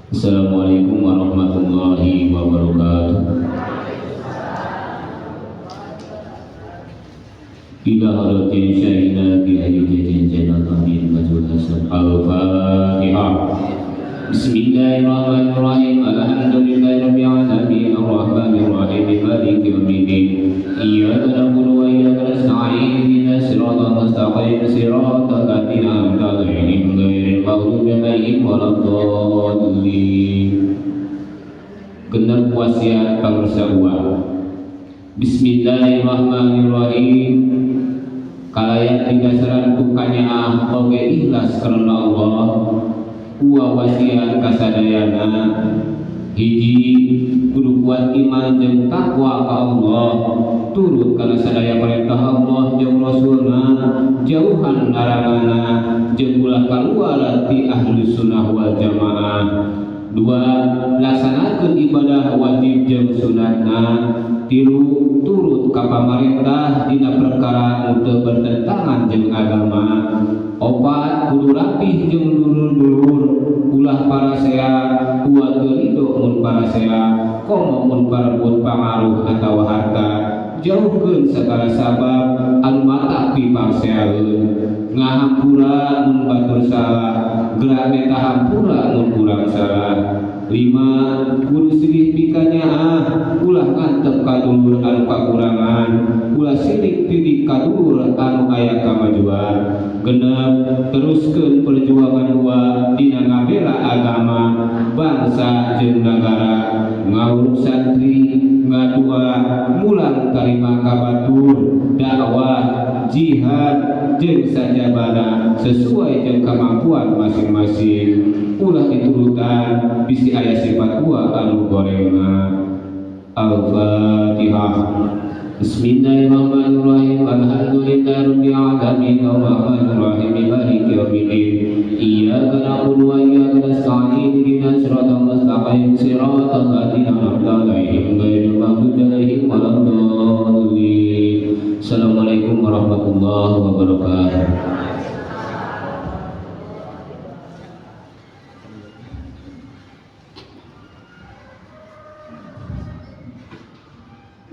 Assalamualaikum warahmatullahi wabarakatuh. إلى حضرة شيخنا Kiai Jejen Zainal Abidin Majul Hasan. Al-Fatihah. Bismillahirrahmanirrahim. Alhamdulillahirabbil alamin, arrahmanir rahim, maliki yaumiddin. Iyyaka na'budu wa iyyaka nasta'in, ihdinas siratal mustaqim, siratal ladzina an'amta 'alaihim ghairil maghdubi 'alaihim waladdallin. Genep wasiat pangersa uang. Bismillahirrahmanirrahim. Kalayan didasaran ku kanyaah oge ikhlas karena Allah. Ua wasiat kasadayana: hiji, kudu kuat iman jeung takwa ka Allah, turut kana sadaya perintah Allah jeung Rasulna, jauhan laranganna, jeung ulah kaluar ti ahlu sunnah wal jamaah. Dua, laksanakeun ibadah wajib jeung sunatna. Tilu, turut ka pamarentah dina perkara nu teu bertentangan jeung agama. Opat, kudu rapih jeung dulur-dulur, ulah parasea. Ua teu ridho mun parasea, komo mun parebut pangaruh atawa harta. Jauhkeun segala sabab anu matak piparseaeun. Ngahampura mun batur salah, gerak menta hampura mun urang salah. Lima, kudu silih pikanyaah, ulah ngantep ka dulur anu kakurangan, ulah sirik pidik ka dulur anu aya kamajuan. Genep, teruskeun perjuangan ua dina ngabela agama, bangsa jeung nagara, ngawuruk santri, ngadua, mulang tarima ka batur, dakwah, jihad jeung sajabana sesuai jeung kemampuan masing-masing. Ulah diturutan bisi aya sifat ua anu gorengna. Al-Fatihah. Bismillahirrahmanirrahim. Alhamdulillahirabbil alamin, arrahmanirrahim, maliki yaumiddin. Iyyaka na'budu wa iyyaka nasta'in, ihdinas siratal mustaqim, siratal ladzina an'amta 'alaihim ghairil maghdubi 'alaihim waladdallin. Assalamualaikum warahmatullahi wabarakatuh.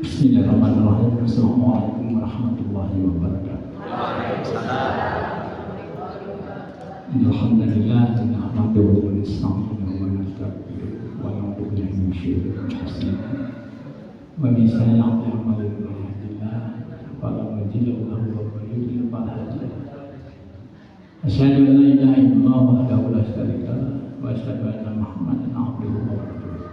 Bismillahirrahmanirrahim. Assalamualaikum warahmatullahi wabarakatuh. Alhamdulillah nahmaduhu wa nasta'inuhu wa nastaghfiruh wa na'udzu billahi min syururi anfusina wa min sayyiati a'malina, may yahdihillahu fala mudilla lahu wa may yudlil fala hadiya lahu. Asyhadu an la ilaha illallah wahdahu la syarika lah wa asyhadu anna Muhammadan abduhu wa rasuluh.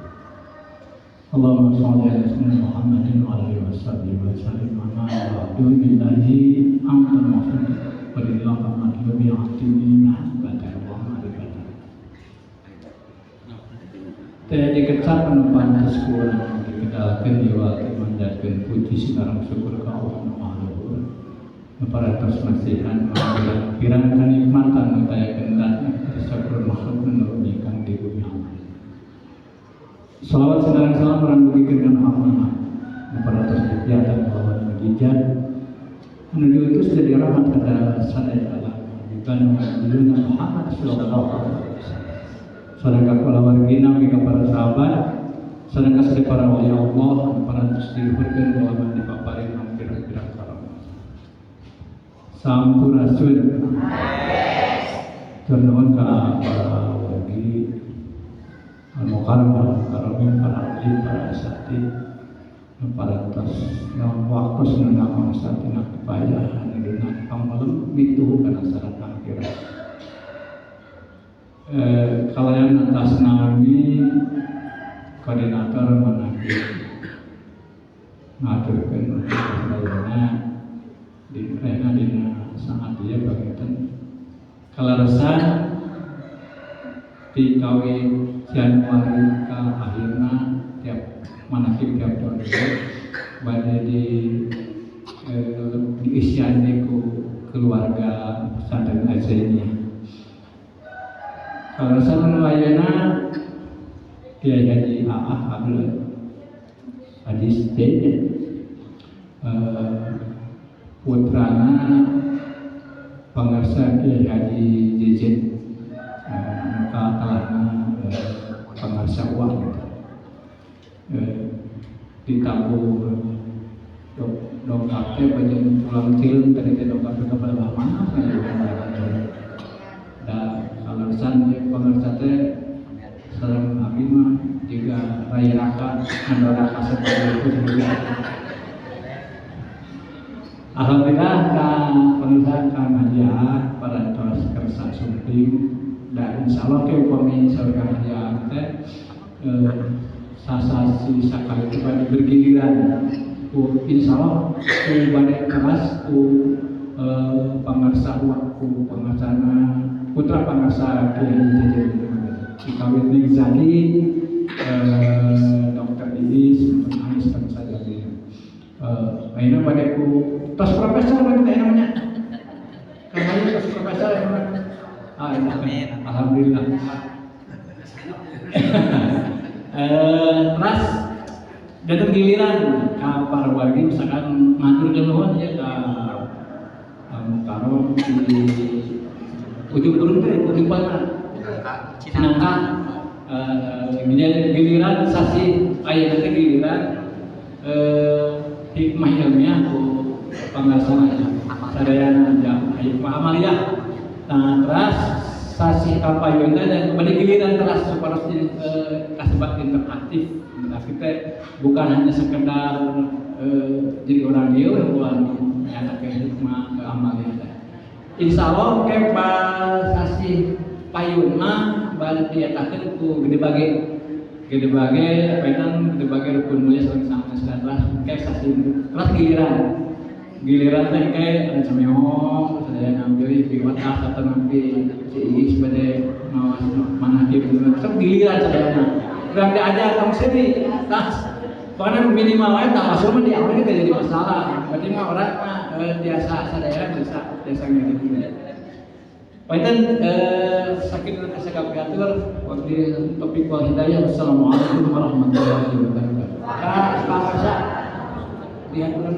Allahumma shalli ala sayyidina Muhammadin wa ala alihi wasahbihi wa sallim. Amma ba'du, billahi antal muhsin wa lillahi matlubi atini mahabbatan wa ma'rifatan. Teh dikecap anu pantes ku urang dikedalkeun, diwalti manjatkeun puji sinareng syukur ka Allah Nu Maha Luhur, nu parantos masihan pirang kanikmatan nu taya kendana syukur makhluk nu kang di bumi Allah. Salawat sinareng salam urang dugikeun ka Muhammad nu parantos dipiatan kalawan mukjizat, anu diutus jadi rahmat kepada sadaya alam, Nabi Muhammad sallallahu alaihi wasallam, sareng ka kulawargina, ka para sahabat, sareng ka sadaya para wali Allah anu parantos diluhurkeun kalawan dipaparin pirang-pirang karamah. Sampurasun. Hatur nuhun ka para wargi al-mukarram, al-mukarramin, para ahli, para asatid, parantos waktu nu mangsa tina kipayah anu dina pangmalem mituhu kana syarat akhirat. Kalayan atas nami koordinator manakib ngaturkeun sadayana di rehna dina sangat ieu panginten kaleresan di kawit Januari ka akhirna tiap manakib tiap tahun itu bade di diisian ku keluarga pesantren Al-Zainiyah. Kaleresan anu ayeuna Kiai Haji Aah Abdul Aziz Zain, putrana pangersa Kiai Haji Jejen, muka talahna Ditabuh dongkap teh bagian tulang cileung tadi teh dongkap ke belah mana kan. Da kaleresan ieu pangersa teh sareng abdi mah jiga raya raka anu raka seperti itu juga. Alhamdulillah ka pangersa Kang Haji para tos kersa sumping da insyaallah ke upami saur Kang Haji teh sasasi sakali itu bade bergiliran ku insyaallah ku bade keras ku pangersa ku pangersana putra pangersa Kiai Jejen dikawin ning Zaki, Dr. Iis, Dr. Ais dan saja ayeuna bade ku tos profesor bade teh namanya Kang Haji tos profesor ya. Ah, iya. Alhamdulillah. Terus datang giliran ka para wargi misalkan ngaturkeun nuhun ya ka Mukarrom di Ujung Berung teh ujung mana? Cinangka. Giliran sasi aya teh giliran hikmah ilmiah ku pangarsana ya. Sadayana jam hikmah amaliyah. Nah, terus sasi kapayunna dan bade giliran terus supaya kasebat interaktif. Interaktif teh bukan hanya sekedar jadi orang dia bukan nyatakeun hikmah ke amaliyah teh. Insya Allah ke sasi payunna bade dietakeun ku gede bage. Gede bage paitan gede bage rukun mulia sareng sang terus ke sasi terus giliran. Giliran teh ke anu sameong sadaya ngambil di watas atau ngambil si Iis bade ngawas manakib sok giliran sadayana. Urang diajar tong seuri. Tas pokoknya minimal wae tak masuk mah di awal kita jadi masalah. Berarti mah orang mah biasa sadaya bisa biasa ngirim. Panten sakit kasih atur wabil taufiq wal hidayah. Wassalamualaikum warahmatullahi wabarakatuh. Kak, Pak Masa. Lihat dulu.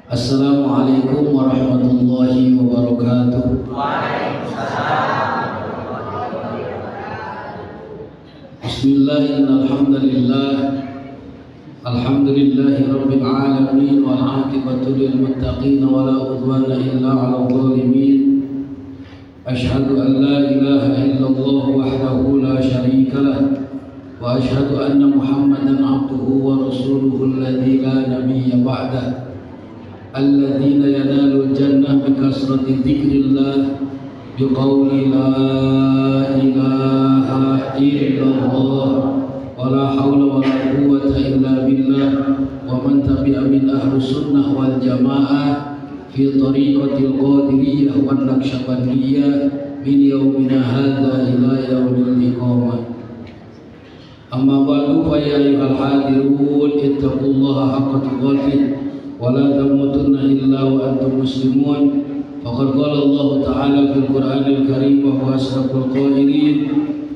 Assalamualaikum warahmatullahi wabarakatuh. Bismillah, alhamdulillah, alhamdulillahi rabbil alamin wal aqibatu lil muttaqin wa la udwana illa 'alal zalimin. Ashhadu an la ilaha illallah wahdahu la syarika lah wa ashhadu anna Muhammadan 'abduhu wa rasuluhu alladzi la nabiyya ba'dahu. الذين ينالوا الجنة بكثرة ذكر الله بقول لا إله إلا الله ولا حول ولا قوة إلا بالله ومن تبع من أهل السنة والجماعة في طريقة القادرية والنقشبندية من يومنا هذا إلى يوم الإقامة. أما بعد فيا أيها الحاضرون اتقوا الله حق تقاته ولا تموتن إلا وأنتم مسلمون. فقد قال الله تعالى في القرآن الكريم وهو أصدق القائلين: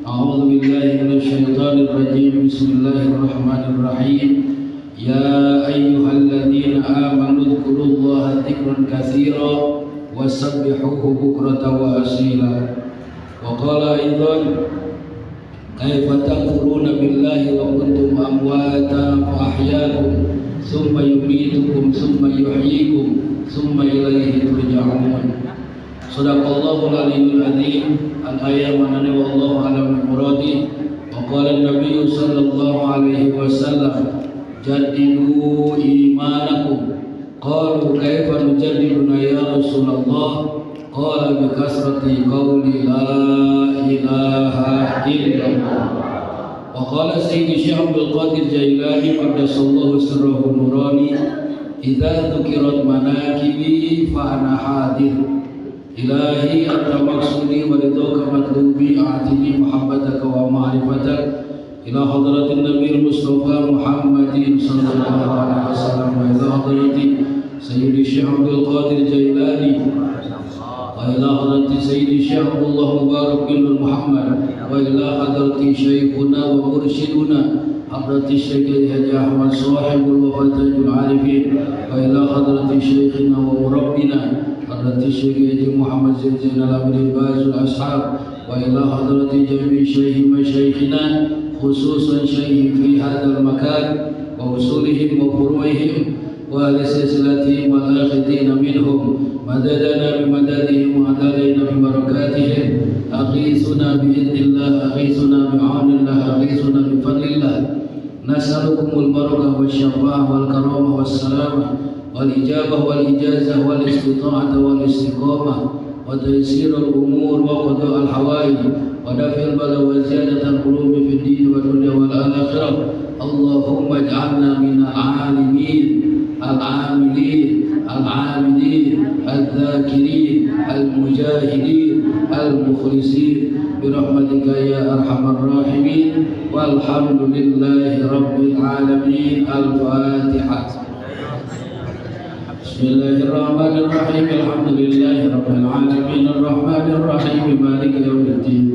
أعوذ بالله من الشيطان الرجيم، بسم الله الرحمن الرحيم. يا أيها الذين آمنوا اذكروا الله ذكرا كثيرا وسبحوه بكرة وأصيلا. وقال أيضا: كيف تكفرون بالله وكنتم أمواتا فأحياكم ثم يميتكم ثم يحييكم ثم إليه ترجعون. صدق الله العلي العظيم. الآية منani والله أعلم بمراده. وقال النبي صلى الله عليه وسلم: جددوا إيمانكم. قالوا كيف نجددنا يا رسول الله؟ قال بكثرة قول لا إله إلا الله. وقال سيدي الشيخ عبد القادر الجيلاني قدس الله سره النوراني: إذا ذكرت مناكبي فأنا حاضر. إلهي أنت مقصودي ورضاك مطلوبي، أعطني محبتك ومعرفتك. إلى حضرة النبي المصطفى محمد صلى الله عليه وسلم وإلى حضرة سيد الشيخ عبد القادر الجيلاني وإلى حضرة سيد الشيخ عبد الله مبارك بن محمد وإلى حضرة شيخنا ومرشدنا حضرة الشيخ الهادي أحمد صاحب الوفاء تاج العارفين وإلى حضرة شيخنا ومربنا حضرة الشيخ الهادي محمد زين زين العابدين باز الأصحاب وإلى حضرة جميع شيخ مشايخنا، خصوصا شيخ في هذا المكان وأصولهم وفروعهم وأهل سلسلتهم والآخذين منهم، مددنا بمددهم وعدلنا ببركاتهم. أغيثنا بإذن الله، أغيثنا بعون الله، أغيثنا بفضل الله. نسألكم البركة والشفاعة والكرامة والسلامة والإجابة والإجازة والاستطاعة والاستقامة وتيسير الأمور وقضاء الحوائج ودفع البلاء وزيادة القلوب في الدين والدنيا والآخرة. اللهم اجعلنا من العالمين العاملين العابدين الذاكرين المجاهدين المخلصين برحمتك يا أرحم الراحمين. والحمد لله رب العالمين. الفاتحة. بسم الله الرحمن الرحيم. الحمد لله رب العالمين، الرحمن الرحيم، مالك يوم الدين.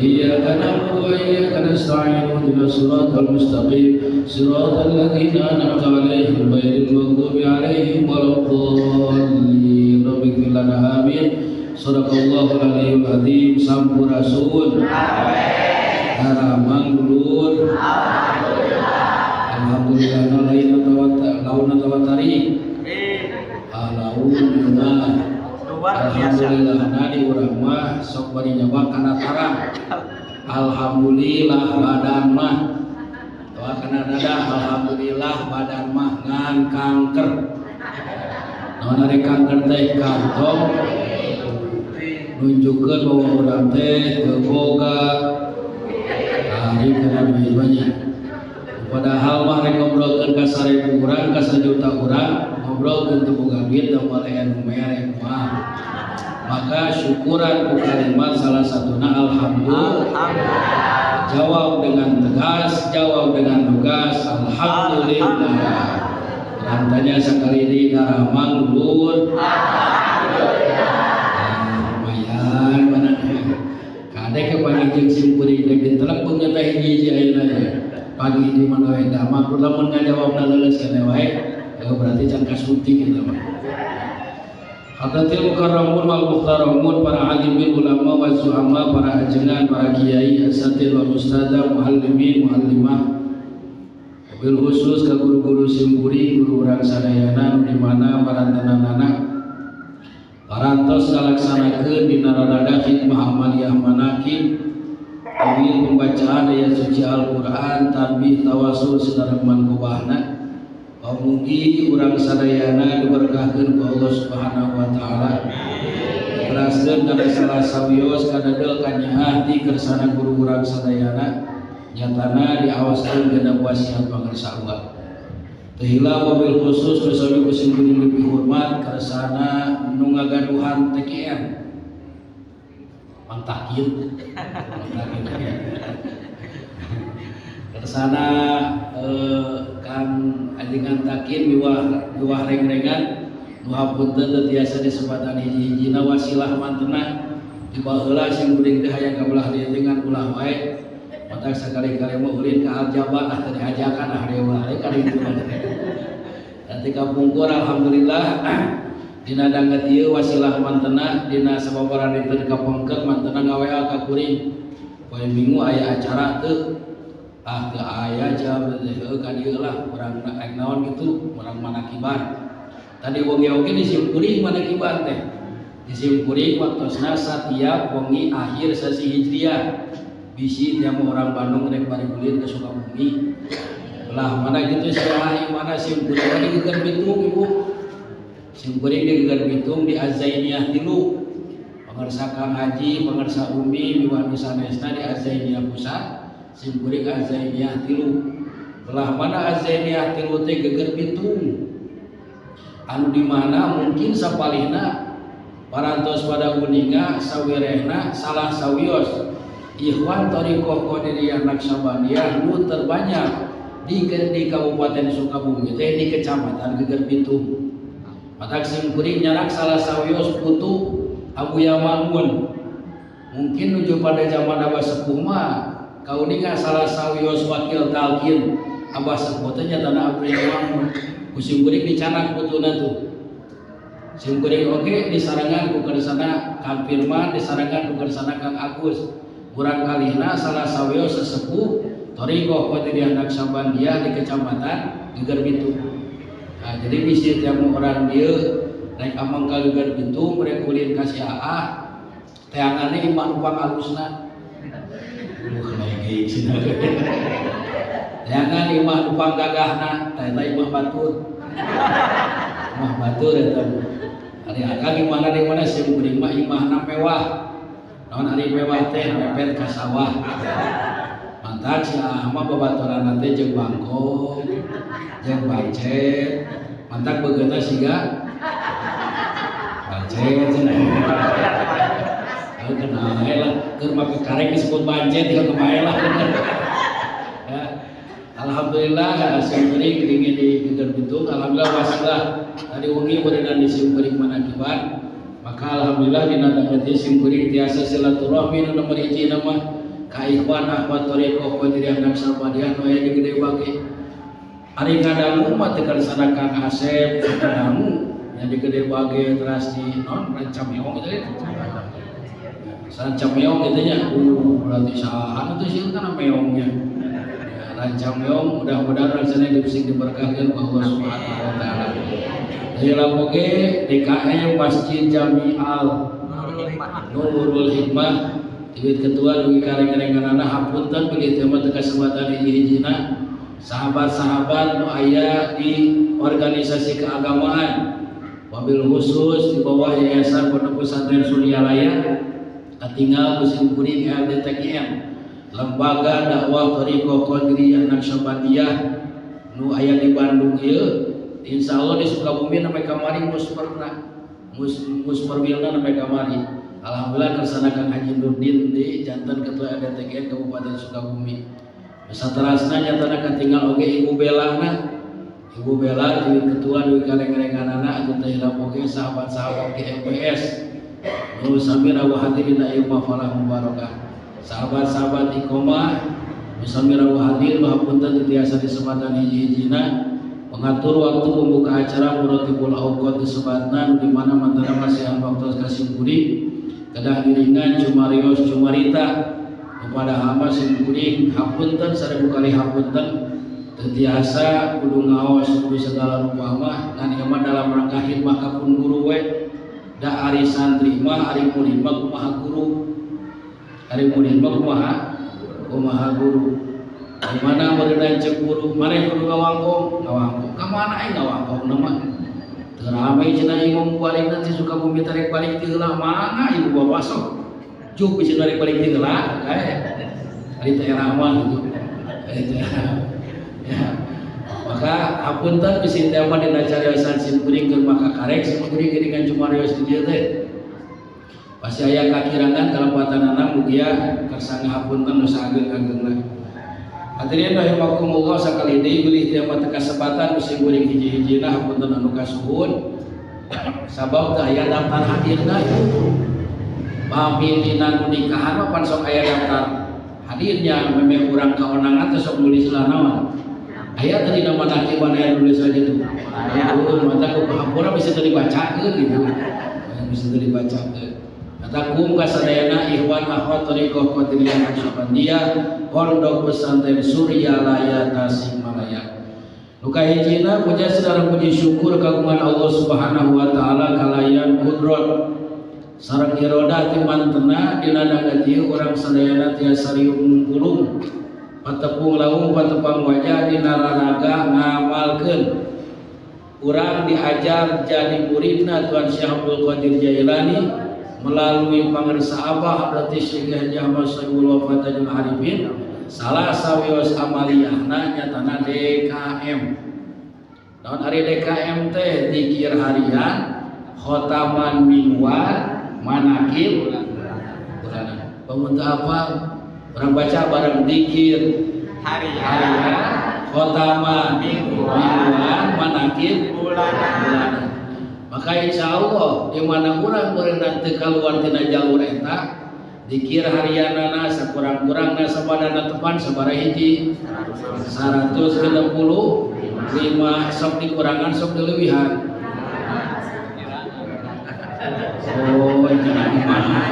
إياك نعبد وإياك نستعين. اهدنا الصراط المستقيم، صراط الذين أنعمت عليهم غير المغضوب عليهم ولا الضالين. رب اغفر لنا، آمين. صدق الله العلي العظيم. Sampurasun. Daramang, dulur. Alhamdulillah. Lain laun atawa tarik? Laun mah. Alhamdulillah, nah, di urang mah sok bari nyoba kana tarang. Alhamdulillah badan mah. Tawa kana dada, alhamdulillah badan mah ngan kanker. Naon ari kanker teh? Kantong nunjukkeun bahwa urang teh teu boga tarik kana duit banyak. Padahal mah rek ngobrolkeun ka 1000 urang, ka 1 juta urang, ngobrolkeun teu boga duit da moal aya nu mere mah. Maka syukuran ku kalimat salah satuna alhamdulillah. Jawab dengan tegas, jawab dengan lugas, alhamdulillah. Dan tanya sekali di daramang, dulur. Lumayan mana kade ke pagi jeung simkuring teh dintelek beungeut teh hiji-hiji ayeuna ya. Pagi di mana wae damang, lamun ngajawabna leuleus keneh wae, berarti can kasuntik gitu mah. Hadratil mukarramun wal muhtaramun, para alimin ulama wa zu'ama, para ajengan, para kiai, asatid wal ustadzah, muallimin, muallimah. Bil khusus ke guru-guru simkuring, guru urang sadayana nu di mana parantenanana parantos ngalaksanakeun dina raraga khidmah amaliyah manakib, tawil pembacaan ayat suci Al-Qur'an, tanbih, tawasul, sareng manqobahna. Mugi urang sadayana diberkahkeun ku Allah Subhanahu wa taala. Teraskeun kana salah sawios kadadel kanyaah di kersana guru urang sadayana, nyatana diawaskeun genep wasiat pangersa ulah. Teu hilap, wabil khusus nu sami ku simkuring lebih hormat kersana nu ngagaduhan TKN Mang Takin. Mang Takin. Kersana Kang Ajengan Takin miwah miwah reng-rengan nu hapunten teu tiasa disebatan hiji-hijina, wasilah mantena di baheula simkuring teh hayang ka belah dieu teh ngan ulah wae, matak sakali-kali mah ulin ka Aljaba ah, teu diajakan ah, dewa wae ka ditu mah. Nanti kapungkur alhamdulillah dina danget ieu wasilah mantena dina sababaraha dinten kapengker mantena nga-WA ka kuring, poe Minggu aya acara teu? Ah, teu aya, jawab teh. Heuh, ka dieu lah urang, rek naon gitu, urang manakiban tadi wengi oge di simkuring. Manakiban teh di simkuring waktosna satiap wengi akhir sasi Hijriah, bisi tiap orang Bandung rek bari ulin ke Sukabumi lah mana gitu sia mana. Simkuring di Geger Bitung, Ibu, simkuring di Geger Bitung di Azainiyah 3. Pangersa Kang Haji, pangersa Umi miwah nu sanesna di Azainiyah pusat, simkuring Azainiyah 3. Belah mana Azainiyah 3 teh Geger Bitung, anu di mana mungkin sapalihna parantos pada uninga sawirehna salah sawios. Ikhwan Thariqah Qadiriyah Naqsyabandiyah nu terbanyak di Kabupaten Sukabumi teh di Kecamatan Geger Bitung. Matak sim kuring nyarak salah sawios putu Abuya Ma'mun. Mungkin nuju pada zaman Abah Sepuh mah kauninga salah sawios wakil talqin Abah Sepuh teh nyatana Abuya Ma'mun. Ku sim kuring dicanak putuna tuh. Sim kuring oge disarangan ku kersana Kang Firman, disarangan ku kersana Kang Agus. Kurang kalihna salah sawios sesepuh Thariqah Qadiriyah Naqsyabandiyah di Kecamatan Geger Bitung. Nah, jadi bisi tiap orang dia naik amang ka Geger Bitung, mereka ulin ka si AA, teangannya imah nu pangalusna. Naik cenah. Teangan imah nu panggagahna, tah eta imah batur. Imah batur eta. Ari akang imahna di mana sim kuring mah imahna mewah. Naon ari mewah teh mepet ka sawah. Mantak si Ahmad babaturanna teh jeung bangkong, jeung bancet. Mantak beungeutna siga bancet cenah. Heuh kenal bae lah, keur make karek disebut bancet ya kumaha lah. Ya. Alhamdulillah sim kuring geuning di Geger Bitung, alhamdulillah wasilah tadi wengi berenang di sim kuring manakiban. Maka alhamdulillah dina danget sim kuring tiasa silaturahmi nu nomor hiji mah ka ikhwan akhwat thariqah Qadiriyah Naqsyabandiyah nu aya di Gede Bage. Ari ngadangu mah teu karsana Kang Asep ngadangu nya di Gede Bage teras di non Rancameong gitu ya. Rancameong gitu nya. Berarti saha atuh sieun kana meongnya. Ya, Rancameong mudah-mudahan rasanya dibising diberkahkan ku Allah Subhanahu wa taala. Dari oge DKM Masjid Jami'al Nurul Hikmah Tiwit ketua dugi kareng-karenganana hapunten bilih teh mah teu kasebatan hiji-hijina sahabat-sahabat nu aya di organisasi keagamaan wabil khusus di bawah Yayasan Pondok Pesantren Suryalaya katinggal ku sim kuring LDTKM Lembaga Dakwah Thariqah Qadiriyah Naqsyabandiyah nu aya di Bandung ieu. Insya Allah di Sukabumi namanya kamari musperna musperwilna namanya kamari. Alhamdulillah kersana Kang Haji Nurdin di janten ketua LDTKN Kabupaten Sukabumi. Saterasna nyatana katinggal oge Ibu Bella na Ibu Bella di ketua di kareng-karenganana atuh teh oge sahabat-sahabat GMPS nu sami rawuh hadir dina ieu mafalah mubarakah, sahabat-sahabat Iqomah nu sami rawuh hadir, hapunten teu tiasa disebatan hiji-hijina. Pengatur waktu pembuka acara Muratibul Awqat disebatna di mana mantana masihan waktu ka sim kuring kedah ngiringan cumarios cumarita kepada hamba sim kuring. Hapunten 1000 kali hapunten teu tiasa kudu ngaos kudu segala rupa mah ngan ieu mah dalam rangka khidmah ka pun guru we da ari santri mah ari murid mah kumaha guru, ari murid mah kumaha kumaha guru. Di mana meureunan ceuk guru maneh kudu ngawangkong ngawangkong ka mana aing ngawangkong mah teu rame cenah imam balik nanti Sukabumi tarik balik ti heula mangga ibu bapak sok juk bisa tarik balik ti heula kae ari teh era mah gitu. Ari teh ya maka hapunten bisi teh mah dina cariosan sim kuring keur maka karek sim kuring geuningan cumarios di dieu teh pasti aya kakirangan kalepatanana, mugia kersa ngahapunten nu saageng-agengna. Hadirin rahimakumullah, sakali deui bilih teh mah teu kasebatan ku sim kuring hiji-hijina, hapunten anu kasuhun sabab teu aya daftar hadirna. Itu pami dina nu nikahan mah pan sok aya daftar hadirnya, memeh urang kaonangan teh sok nulis lah naon aya tadi nama nakiban aya nulis aja tuh. Aduh, mata ku hampura bisa teu dibacakeun gitu, bisa teu dibacakeun. Katakum kasadayana ikhwan akhwat thariqah Qadiriyah Naqsyabandiyah Pondok Pesantren Suryalaya Tasikmalaya. Nu kahijina puja saudara puji syukur kagungan Allah Subhanahu wa taala kalayan kudrat sareng irodah ti mantena dina danget ieu urang sadayana tiasa riung ngungkulung patepung laung patepang wajah dina raraga ngamalkeun urang diajar jadi muridna Tuan Syekh Abdul Qadir Jailani melalui pangersa Abah Hadrati Syekh Haji Ahmad Sohibul Wafa Tajul Arifin. Salah sawios amaliyahna nyatana DKM. Naon ari DKM teh? Dikir harian, khotaman mingguan, manakib bulanan. Bangun teu hafal. Urang baca bareng dikir harian, khotaman mingguan, manakib bulanan. Maka insya Allah di mana urang berenang teu kaluar tina jalur eta dikir harianana sakurang-kurangna sabadana tepan sabaraha hiji 165 sok dikurangan sok dileuwihan. Oh, jangan kumaha.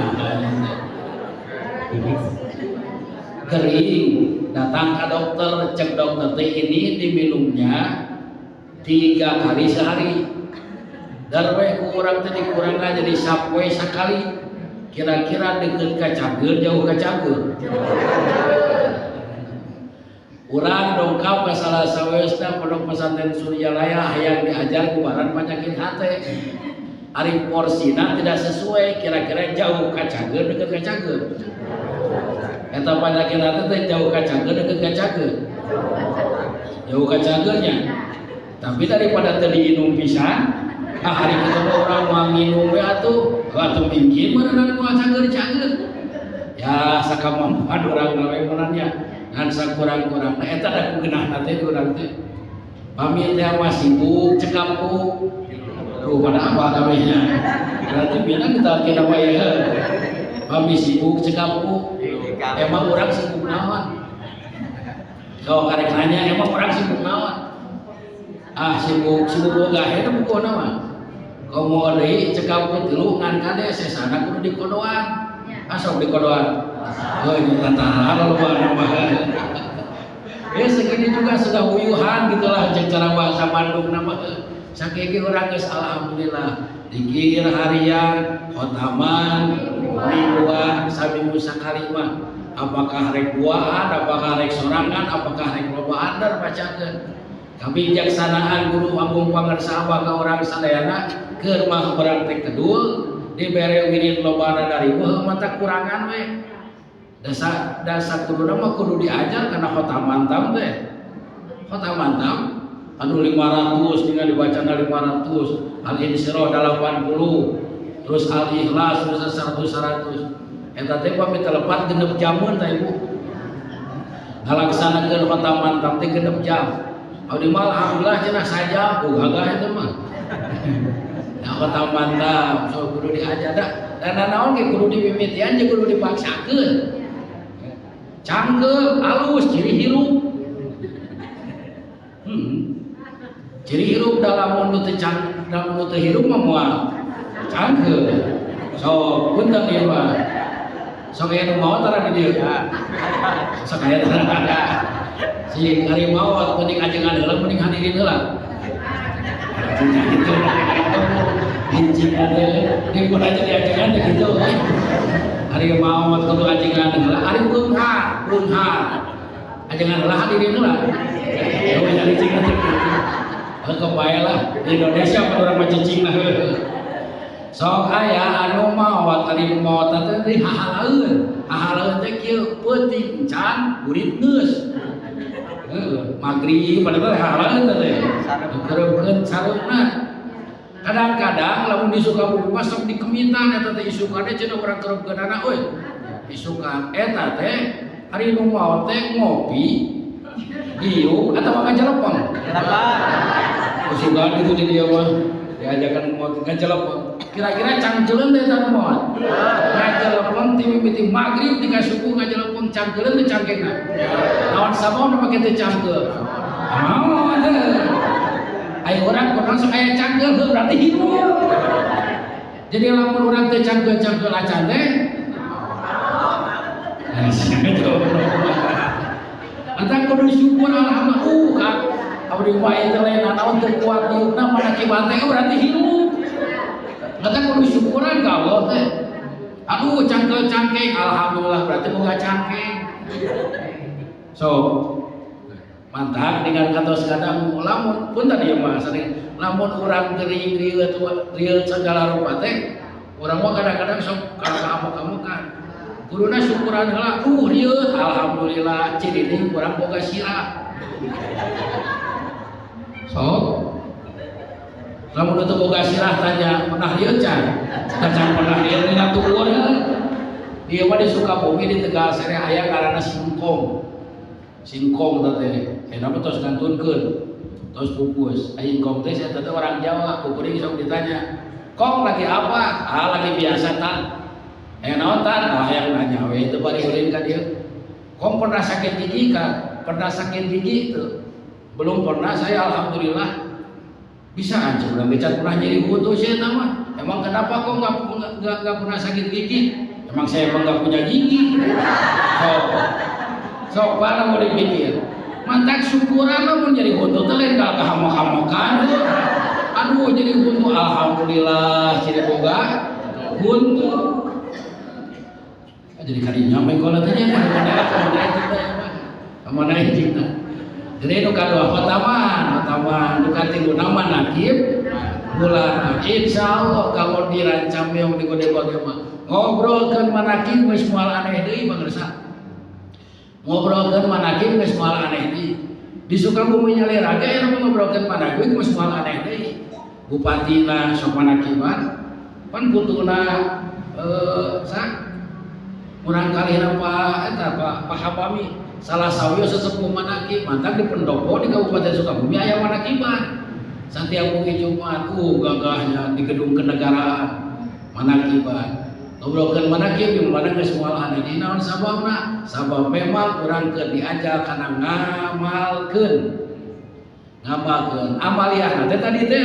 Kering datang ke dokter, cek dokter teh ini diminumnya 3 kali sehari. Darweh ku urang teh dikurangan jadi sapoe sakali. Kira-kira deket ka cageur jauh ka cageur. Urang dongkap ka salah sawiosna pondok pesantren Suryalaya hayang diajar kubaran penyakit hate. Ari porsina tidak sesuai, kira-kira jauh ka cageur deket ka cageur. Eta penyakit hate teh jauh ka cageur deket ka cageur. Jauh ka cageurnya. Tapi daripada teu diinum pisan, ah hari ketemu orang mau minum we atuh, atuh mingkin beneran moal cageur-cageur. Ya sakamampuan urang we meunannya. Ngan sakurang-kurangna eta da ku geunahna teh urang teh. Pamit teh mah sibuk cekap ku. Tuh pada apa kabehnya. Berarti bina kita kira wae ya. Pami sibuk cekap ku. Emang urang sibuk naon? Sok karek nanya emang urang sibuk naon? Ah sibuk sibuk boga eta buku mah. Komo deui cekap ku tilu ngan kade sesana kudu dikodoan. Ah sok dikodoan. Oh ini tantara loba mah. Ya segini juga sudah uyuhan gitulah cek cara bahasa Bandung nama. Sakieu urang geus alhamdulillah dikir harian, khotaman, mingguan, saminggu sakali mah. Apakah rek duaan, apakah rek sorangan, apakah rek lobaan dar bacakeun. Kebijaksanaan guru agung pangersa abah ka urang sadayana keur mah urang teh kedul dibere wirid lobana dari weuh mata kurangan we. Dasa dasa kuduna mah kudu diajar kana khotaman tam teh. Khotaman tam anu 500 tinggal dibacana 500, Al-Insyirah 80, terus Al-Ikhlas terus 100 100. Eta teh pami telepat genep jamun teh Ibu. Ngalaksanakeun khotaman tam teh genep jam. Abdi mah alhamdulillah cenah saja, oh gagah eta mah. Nah khotaman tam so kudu diajar da. Dan naon ge kudu dimimitian jeung kudu dipaksakeun. Cangkeum, alus, ciri hirup. Ciri hirup dalam mun teu cang, dalam mun teu hirup mah moal cangkeum. So, punten ieu mah. Sok aya nu maot tara di dieu. Sok aya tara. Si ari maot mending ajengan heula mending hadirin heula. Gitu. Incing ade, di pun aja diajengan teh gitu. Ari maot kudu ajengan heula, ari beunghar, beunghar. Ajengan heula hadirin heula. Oh, jadi cing teh gitu. Heuh bae lah di Indonesia mah urang mah cicing lah. Sok aya anu maot, ari maot teh di hahalaeun. Hahalaeun teh kieu peuting can burit geus. Heuh, magrib pada teh hahalaeun teh. Dikeureukeun sareumna. Kadang-kadang lamun di Sukabumi mah sok dikemitan eta teh isukan teh cenah urang keureukeunana euy. Isukan eta teh ari nu maot teh ngopi, diuk atawa ngajelepeng. Isukan gitu di dieu mah diajakan ngopi ngajelepeng. Kira-kira cangkeuleun teh eta nu maot. Ngajelepeng ti mimiti magrib ti ka subuh ngajelepeng cangkeuleun teh cangkengna. Naon sababna make teu cangkeul? Naon teh? Ayo urang kudu sok aya cangkeul heuh berarti hirup. Jadi lamun urang teh cangkeul-cangkeul acan teh Antang kudu syukur alhamdulillah. Kak, abdi mah ieu teh lain naon teu kuat diukna mana kibat teh berarti hirup. Antang kudu syukuran ka Allah teh. Aduh cangkeul cangkeng alhamdulillah berarti boga cangkeng. So mantap dengan kantos kadang lamun punten ieu mah sering lamun urang gering rieut rieut segala rupa teh urang mah kadang-kadang sok kamu-kamukan. Kuduna syukuran heula, rieut alhamdulillah ciri deui urang boga sirah. Sok lamun teu boga sirah tanya pernah rieut can? Can pernah rieut dina tuur. Dia mah di Sukabumi di Tegal Sere aya ngaranna singkong. Singkong teh enak tos ngantunkeun. Tos pupus. Aya ingkong teh saya teh orang Jawa, kuring sok ditanya, "Kong lagi apa?" "Ah, lagi biasa tan." "Eh naon tan?" "Ah, yang nanya we teu bari ulin ka dieu." "Kong pernah sakit gigi kan?" "Pernah sakit gigi itu?" "Belum pernah saya, alhamdulillah." Bisa aja urang gecat pernah nyeri huntu sih mah. "Emang kenapa kok nggak pernah sakit gigi?" "Emang saya emang nggak punya gigi." Sok sok mana mau dipikir. Mantak syukuran mah mun jadi huntu teh lain kalau kahamok-hamokan. Aduh jadi huntu, alhamdulillah jadi boga huntu. Jadi kadinya mah kalau teh nya mana cing teh. Jadi nu kadua khotaman, khotaman nu katiluna manakib bulan. Insyaallah kalau dirancang yang di gede bagaimana ngobrolkeun manakib geus moal aneh deui pangersa. Ngobrolkeun manakib geus moal aneh deui. Di Sukabumi nyalira ge aya nu ngobrolkeun manakib geus moal aneh deui. Bupatina sok manakiban, pan putuna sa murang kalihna Pak eta Pak Habami salah sawios sesepuh manakib, mantap di pendopo di Kabupaten Sukabumi aya manakiban. Setiap bengi Jumat, gagahnya di gedung kenegaraan manakiban. Ngobrolkeun manakib di mana geus moal aneh di naon sababna? Sabab memang urang keur diajar kana ngamalkeun. Ngamalkeun amaliyah teh tadi teh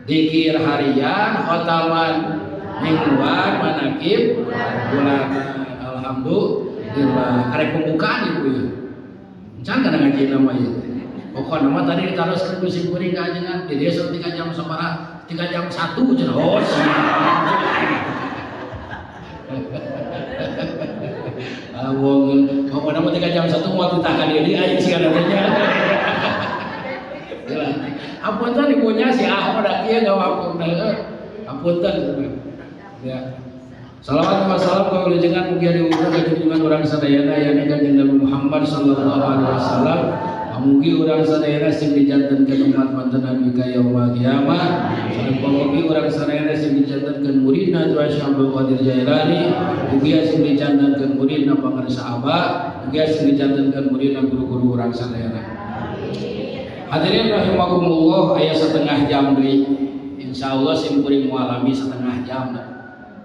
dikir harian, khotaman mingguan, manakib bulanan. Alhamdulillah. Arek pembukaan ibu ya. Can kana ngaji nama ieu. Pokokna mah tadi diteruskeun ku sim kuring ka ajengan di desa 3 jam sabaraha, 3 jam 1 cenah. Oh siap. Wong pokokna mah 3 jam 1 moal titah ka dieu aing sigana teh nya. Apunten ibunya si Ahmad da kieu ngawakuna. Apunten. Ya. Salawat wa salam ka wilujengan mugia diukur ka junjungan urang sadayana yakni Kanjeng Nabi Muhammad sallallahu alaihi wasallam. Mugi urang sadayana sing dijantenkeun umat manten Nabi ka yaumul kiamah. Sareng mugi urang sadayana sing dijantenkeun muridna Syekh Abdul Qadir Jailani, mugi sing dijantenkeun muridna Pangersa Abah, mugi sing dijantenkeun muridna guru-guru urang sadayana. Hadirin rahimakumullah, aya setengah jam deui. Insyaallah sim kuring moal lami setengah jam.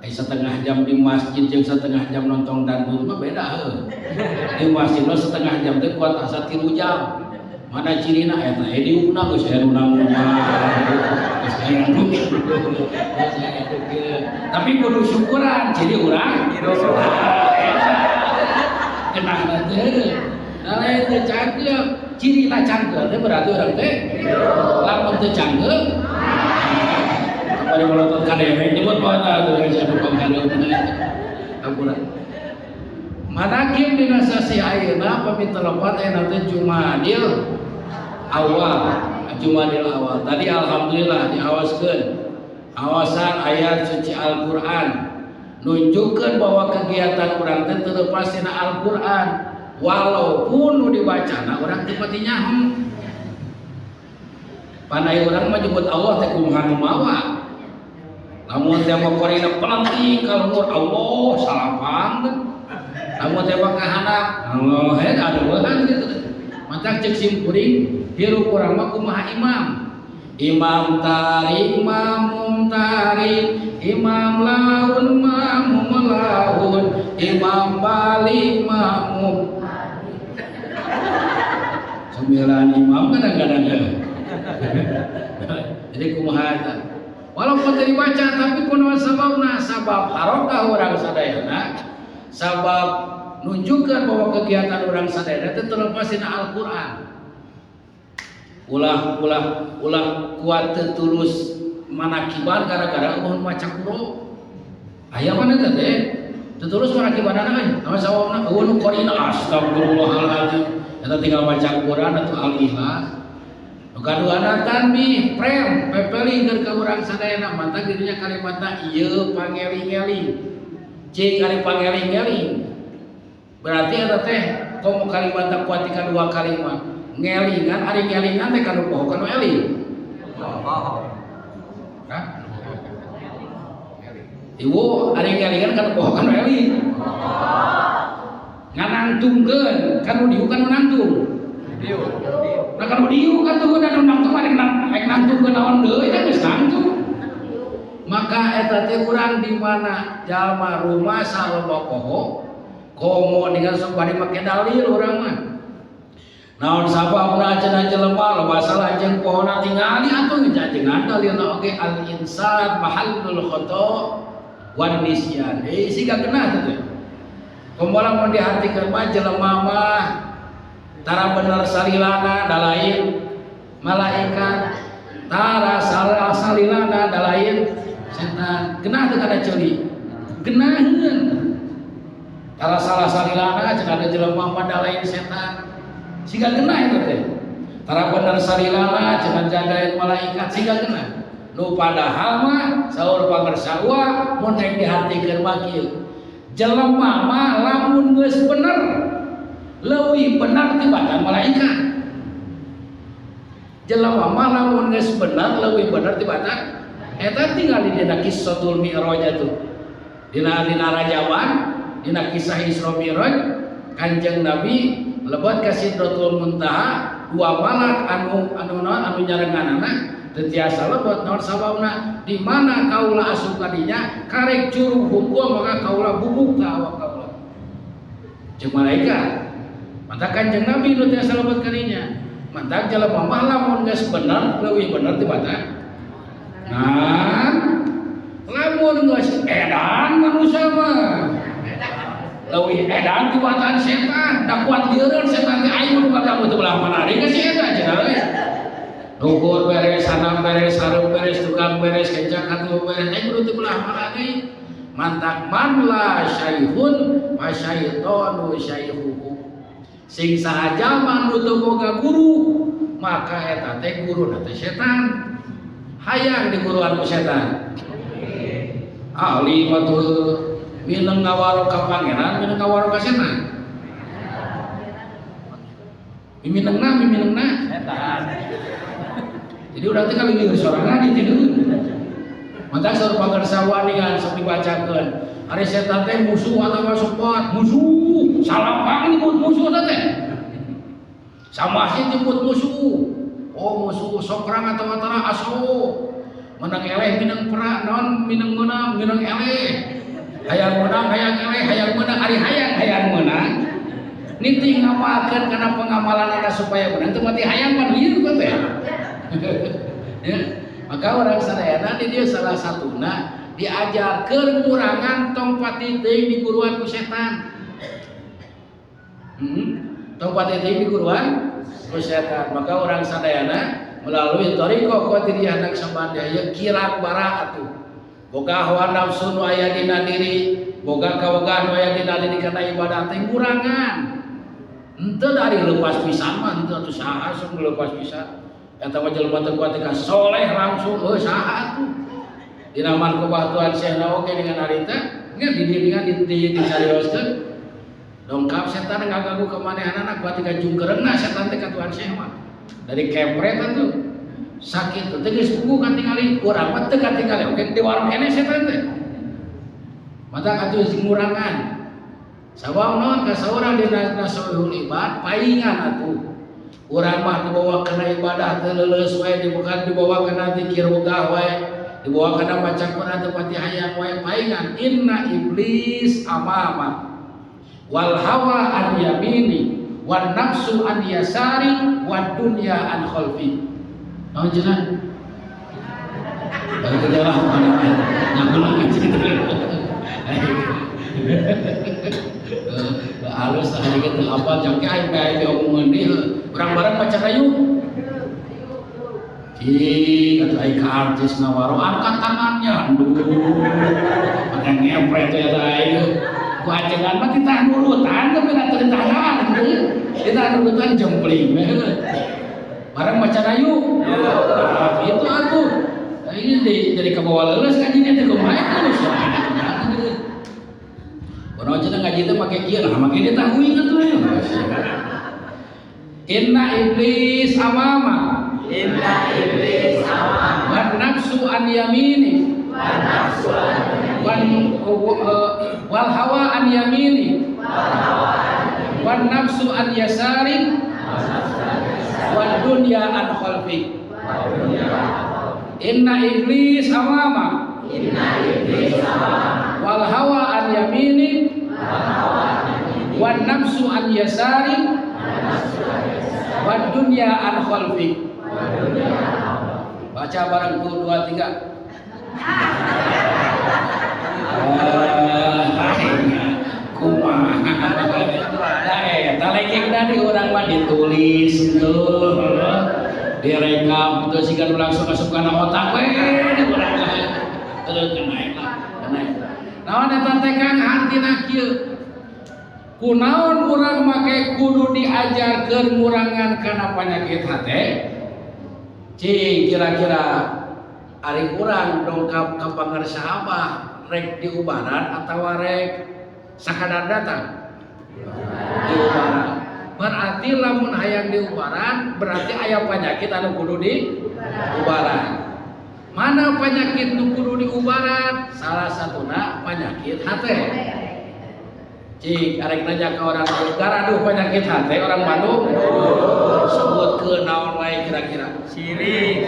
Setengah jam di masjid jeung setengah jam nonton dangdut mah beda heuh. Di masjid mah setengah jam teh kuat asa 3 jam. Mana cirina eta diukna geus aya nu nanggungan. Geus aya nu tapi kudu syukuran ciri urang. Kenah teh. Nah lain teh cangkeum, cirina cangkeum teh berarti urang teh lamun teu cangkeum pada melotot ka dewek nyebut mana tuh guys anu panggareum ampura. Manakib dina sasih ayeuna pami telepat ayeuna teh Jumadil awal. Jumadil awal. Tadi alhamdulillah diawaskeun. Awasan ayat suci Al-Qur'an nunjukkeun bahwa kegiatan urang teh teu lepas tina Al-Qur'an. Walaupun nu dibacana urang teu pati nyaho. Pandai urang mah nyebut Allah teh kumaha nu mawa. Lamun teh mah korina pelenting kaluhur Allah salapang teh. Lamun teh mah kahandap Allah he aduhan gitu. Matak ceuk sim kuring hirup urang mah kumaha imam. Imam tarik mamum tarik, imam laun mamum laun, imam balik mamum. 9 imam kadang-kadang. Jadi kumaha eta? Walaupun teu dibaca tapi kunaon sababna? Sabab harokah urang sadayana, sabab nunjukkeun bahwa kegiatan urang sadayana teh terlepas dina Al-Qur'an. Ulah ulah ulah kuat teu tulus manakiban gara-gara eueuh maca Qur'an. Aya mana teh teh? Teu tulus manakibanana euy. Naon sababna? Eueuh nu qorina astagfirullahaladzim. Eta tinggal baca Quran atau Al-Ikhlas. Nu kaduana tanbih prem pepelingkeun ka urang sadayana mantap dirinya kalimatna ieu pangeling-eling. Cik ari pangeling-eling. Berarti eta teh komo kalimatna kuat tika dua kalimat. Ngelingan ari ngelingan teh kanu poho kanu eling. Hah? Ibu ari ngalingan kan poho kan eling. Nganangtungkeun kan nu diuk kan nu nangtung. Nah kan nu diuk kan tuh dan nu nangtung mah rek nangtungkeun naon deui kan geus nangtung. Maka eta teh urang di mana jalma rumah saloba poho komo dengan sok bari make dalil urang mah. Naon sababna cenah jelema loba salah jeung pohona tingali atuh ngejajengan dalilna oge al insan mahallul khata wan nisyan. Siga kena teh. Komo lamun diartikeun mah jelema mah tara bener salilana da lain malaikat, tara salah salilana da lain setan. Genah teu kana ceuli? Genaheun. Tara salah salilana cenah da jelema mah da lain setan. Siga genah eta teh. Tara bener salilana cenah jagain malaikat siga genah. Nu padahal mah saur pangersa mun rek dihartikeun mah kieu. Jelema mah lamun geus bener leuwih bener tibatan malaikat. Jelema mah lamun geus bener leuwih bener tibatan eta tinggal di dina Qissatul Mi'raj atuh. Dina dina Rajaban, dina kisah Isra Mi'raj Kanjeng Nabi lebet ka Sidratul Muntaha dua malak anu anu naon anu nyarenganana teu tiasa lebet naon sababna di mana kaula asup ka dinya karek curug hungkul maka kaula bubuk ka awak kaula. Jeung malaikat. Maka Kanjeng Nabi nu tiasa lebet ka dinya. Mantak jelema mah lamun geus bener leuwih bener tibatan. Nah, lamun geus edan manusia mah leuwih edan tibatan setan, da kuat lieureun setan teh aing nu kaganggu teu belah mana deui ka si eta cenah we. Luhur beres, sanam beres, hareup beres, tukang beres, kencak katuh beres, aing kudu teu belah mana deui. Mantak man la syaihun fa syaitanu syaihuhu. Sing saha jalma nu teu boga guru, maka eta teh guruna teh setan. Hayang diguruan ku setan. Ahli mah tuh mineng ngawaro ka pangeran, mineng ngawaro ka setan. Miminengna, miminengna. Setan. Jadi urang teh kali lieur sorangan di dieu. Mantak saur pangersa waningan sok dibacakeun. Ari setan teh musuh atawa support? Musuh. Salapang nyebut musuh teh. Sama sih nyebut musuh. Oh musuh sok perang atawa tara aso. Menang eleh minang perang naon minang meunang minang eleh. Hayang menang hayang eleh hayang menang ari hayang hayang menang. Nitih ngamalkeun kana pengamalanana supaya menang teu mati hayang pan lieur teh. Ya. Maka orang sadayana di dia salah satuna diajar kekurangan tong pati teuing di guruan ku setan. Tong pati teuing di guruan ku setan. Maka orang sadayana melalui thariqah Qadiriyah Naqsyabandiyah kirang bara atuh. Boga hawa nafsu nu aya dina diri, boga kawegan nu aya dina diri kana ibadah teh ngurangan. Henteu dari leupas pisan mah henteu atuh saha sok leupas pisan. Eta mah jelema teu kuat ka soleh langsung heuh saha atuh. Dina manqobah Tuhan Syekhna oge dengan harita nya di dieu dengan di dicarioskeun. Dongkap setan ngaganggu kemanehanana kuat ka jungkeureunna setan teh ka Tuhan Syekh mah. Dari kepret atuh. Sakit teh geus puguh katingali urang mah teu katingali oge di warung keneh setan teh. Mata atuh ngurangan. Sabab naon ka saurang dina nasoihul ibad paingan atuh. Urang mah dibawa kana ibadah teu leuleus wae dibukan dibawa kana zikir wegah wae dibawa kana maca Quran teu pati hayang wae paingan inna iblis amama wal hawa an yamini wan nafsu an yasari wad dunya an khalfi. Naon cenah? Bagi kejalah mana nyakulang gitu. Halus hari kita hafal jangke aing bae diomongan deui. Urang bareng maca kayu. Cik, atuh aing ka artis nawaro angkat tangannya. Aduh. Maka ngepret ya aing. Ku ajengan mah titah nurutan tapi da teu ditahan gitu. Titah nurutan jempling. Bareng maca kayu. Nah, itu atuh. Nah, ini jadi kabawa leuleus kan ini teh kumaha terus. Kono cenah ngaji teh make kieu nah make dia tahui atuh. Inna iblis amama. Inna iblis amama. Wan nafsu an yamini. Wan nafsu an yamini. Wal hawa an yamini, wan nafsu an yasari, wan dunya an khalfi. Inna iblis amama, wal hawa an yamini, wan nafsu an yasari, wan dunya an khalfi. Baca bareng tuh, dua tiga. Ah, kumaha? Nah, eta lekek dari urang mah ditulis tuh, direkam tuh, sih kan langsung masuk kana otak we di urang mah. Heuh, kena lah, kena. Naon eta teh, Kang? Hartina kieu. Kunaon urang make kudu diajarkeun ngurangan kana penyakit hate? Cing, kira-kira ari urang dongkap ka pangersa Abah rek diubaran atawa rek sakadar datang? Diubaran. Berarti lamun hayang diubaran, berarti aya penyakit anu kudu diubaran. Mana penyakit nu kudu diubaran? Salah satuna penyakit hate. Cik, arek nanya ke orang garaduh penyakit hate orang Bandung, sebut ke naon wae kira-kira? Sirik.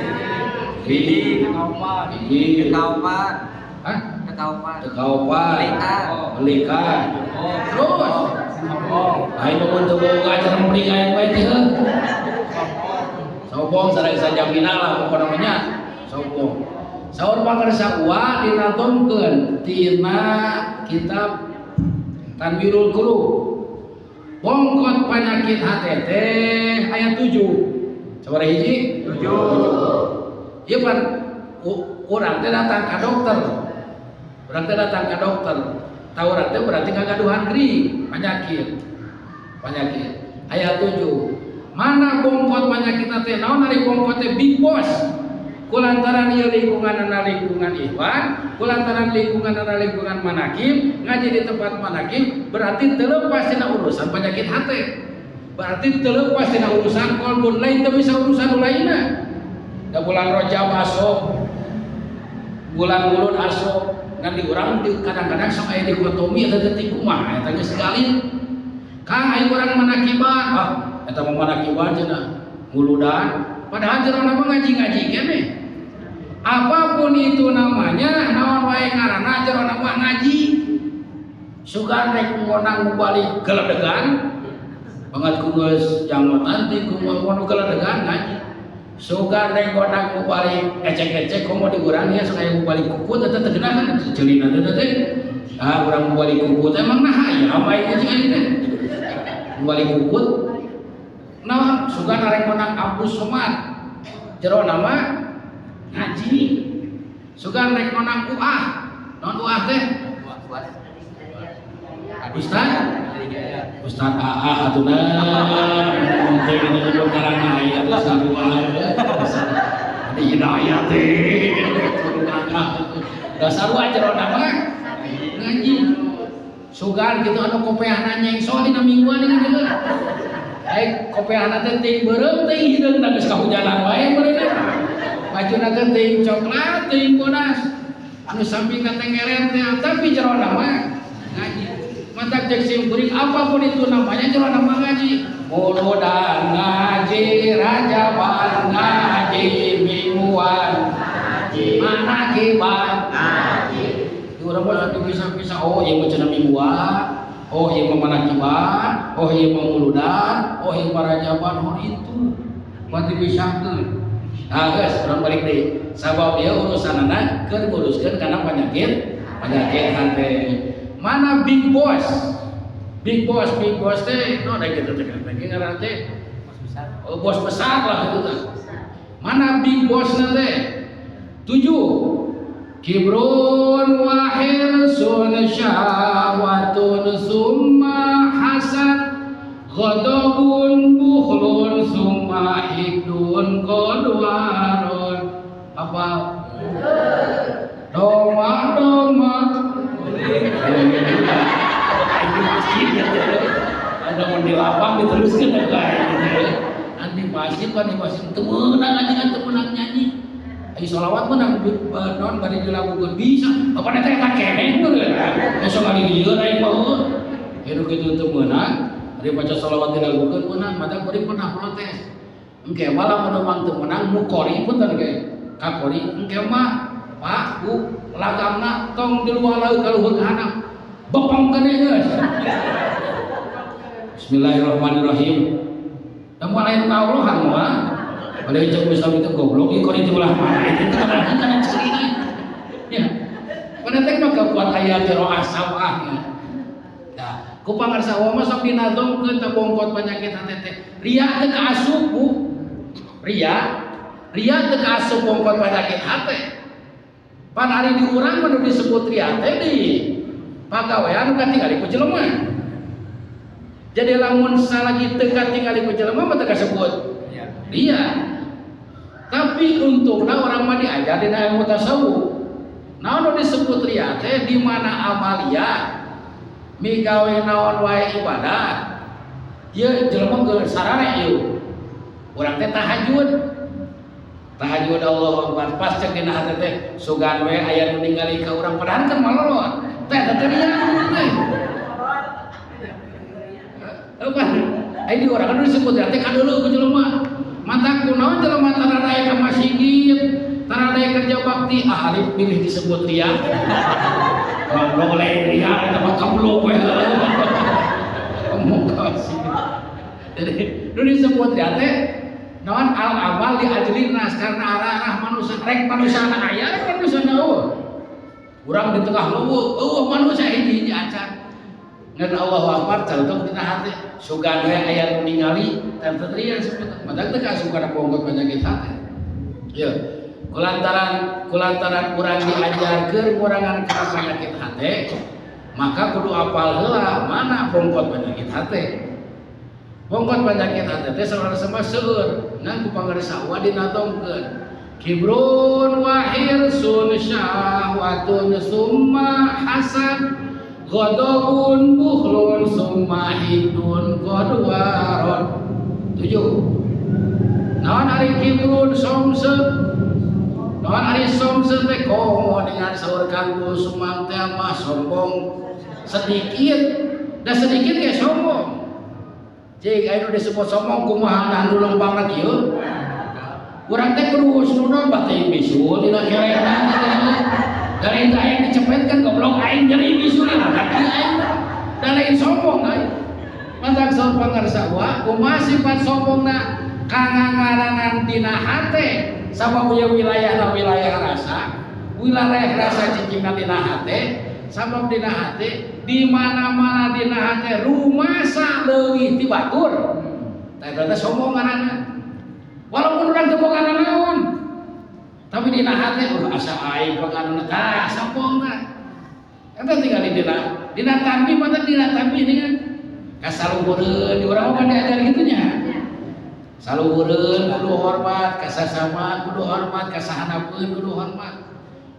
Hiji. Kekaupan. Hiji. Kekaupan. Hah? Kekaupan. Kekaupan. Belikan. Belikan. Terus. Sombong. Aing mah teu boga acara beli aing wae teh. Sombong sareng sajamina lah pokona mah nya. Sombong. Saur pangersa Uwa dinatomkeun tina kitab Tanwirul Qulub. Bongkot penyakit hate teh aya 7. Sabaraha hiji? 7. Ieu pan urang teh datang ka dokter. Urang teh datang ka dokter. Tahu urang teh berarti kagaduhan gering, penyakit. Penyakit. Aya 7. Mana bongkot penyakit teh? Naon ari bongkot teh? Big boss. Kulantaran ieu lingkungan lingkungan ikhwan, kulantaran lingkungan lingkungan manakib, ngaji di tempat manakib, berarti terlepas tina urusan penyakit hati. Berarti terlepas tina urusan kolbun, lain teu bisa urusan lainna. Da bulan Rajab asup, bulan Mulud asup, ngan di urang kadang-kadang sok aya dikotomi eta teh kumaha eta geus galit. Kang, ayo urang manakiban, ah eta mah manakiban cenah, muludan, padahal jerona mah ngaji-ngaji keneh. Apapun itu namanya, naon wae ngaranna, jerona mah ngaji. Sugan rek ngondang mubalig geledegan, banget ku geus janggotan ti ku ngono geledegan ngaji. Sugan rek ngondang mubalig ecek-ecek komo di urang ya sok aya mubalig kukut eta teh geunah kan ceulina teh teh. Ah, urang mubalig kukut emang nah aya bae cing aing teh. Mubalig kukut. Nah, sugan rek ngondang Abdus Somad. Jerona mah ngaji. Sugan rek ngondang UAH. Naon UAH teh? Ustaz? Ustaz AA atuh nah. Teh kita nyebut ngaranna aya atuh Ustaz UAH. Ada hidayah teh. Dasar wae jerona mah ngaji. Sugan gitu anu kopeahna nyengso dina mingguan ini gitu. Ai kopeahna teh teuing beureum teuing hideung da geus kahujanan wae meureunna. Bajuna teh teuing coklat teuing bodas. Anu samping ka tengeren teh, tapi jerona mah ngaji. Matak cek sim kuring, apapun itu namanya jerona mah ngaji. Muludan ngaji, rajaban ngaji, mingguan ngaji, manakiban ngaji. Di urang mah satu bisa-bisa, oh ieu mah cenah mingguan, oh ieu mah manakiban, oh ieu mah muludan, oh ieu mah rajaban, oh itu. Berarti pisahkeun. Nah, geus, urang balik deui. Sabab ieu urusanana keur nguruskeun kana penyakit penyakit hate. Mana big boss? Big boss, big boss teh, no da kitu teh teh ngaran teh. Bos besar. Oh, bos besar lah itu teh. Mana big boss teh? 7. Kibrun wa hirsun syahwatun summa hasad ghadabun bukhlun summa hikdun qadwarun. Apa? Doma doma. Ada mau di lapang diteruskan kayak gitu. Anti masjid kan di masjid teu meunang aja kan teu meunang nyanyi. Ai sholawat menang naon bari dilakukeun bisa. Apa teh eta keneh meureun. Besok kali lieur aing mah heuh. Hidup kitu teu meunang, ari maca sholawat dilakukeun meunang, mata kuring pernah protes. Engke mah lamun memang teu meunang mukori punten ge. Ka kori engke mah Pak, Bu, lagamna tong di luar laut ka luhur ka handap. Bepeng keneh geus. Bismillahirrahmanirrahim. Da moal aya nu kaolohan moal. Padahal cek Islam itu goblok, ieu kori itu belah mana itu teh kana ceurina. Ya. Pada teh mah kuat aya qiraah sab'ah ya. Nah, ku pangarsa mah sok dinazomkeun teh bongkot penyakit hate teh. Ria teu kaasup, Bu. Ria, ria teu kaasup bongkot penyakit hate. Pan ari di urang mah nu disebut ria teh di pagawean nu katingali ku jelema. Jadi lamun salagi teu katingali ku jelema mah teu kasebut ria. Tapi untungna orang mah diajar dina ilmu tasawuf. Naon nu disebut ria teh di mana amalia migawe naon wae ibadah. Ieu jelema geus sarare ieu. Urang teh tahajud. Tahajud Allahu Akbar pas cek dina hate teh sugan we aya nu ningali ka urang padahal kan malolot. Teh teh ria teh. Apa? Ai di urang kan disebut ria teh kadeuleu ku jelema. Mata kunaon jelema tara daek ka masjid, tara daek kerja bakti, ah alif pilih disebut ria. Goblok lain ria eta mah kablok we. Ngomong ka masjid. Jadi nu disebut ria teh naon al amal li ajli nas karena arah-arah manusia rek manusia na aya rek manusia na eueuh. Urang di tengah leuweung eueuh manusia hiji-hiji acan. Ngan Allahu Akbar calutuk dina hate sugan we aya nu ningali teh teh ria disebut matak teh kaasup kana bongkot penyakit hate. Ya, kulantaran urang diajarkeun ngurangan kana penyakit hate, maka kudu apal heula mana bongkot penyakit hate. Bongkot penyakit hate teh saurang mah seueur, ngan ku pangarsa wa dinatongkeun. Kibrun wa hirsun syahwatun summa hasad ghadabun bukhlun summa hidun qadwaron. 7. Naon ari kibrun somse? Naon ari somse teh komo dengan saur kanggo sumang teh mah sombong sedikit, da sedikit ge sombong. Cik aya nu disebut sombong kumaha nah nu lempangna kieu? Urang teh kudu husnudon batin bisul dina kerehna teh. Dari teh aing dicepet kan goblok aing jadi bisul dina kaki aing. Da lain sombong aing. Mantak saur pangarsa wa kumaha sifat sombongna kangangaranan dina hate sabab ieu wilayahna wilayah rasa, wilayah rasa cicingna dina hate, sabab dina hate di mana-mana dina hate rumasa leuwih ti batur. Tah eta teh sombong ngaranna. Walaupun urang teu boga nanaon, tapi dina hate asa aing panganuna tah sombong tah. Eta tinggal di dina tanbih mah teh dina tanbih nih kan. Kasaluhureun di urang mah diajar kitu nya. Saluhureun kudu hormat, kasasama kudu hormat, kasahanapeun kudu hormat.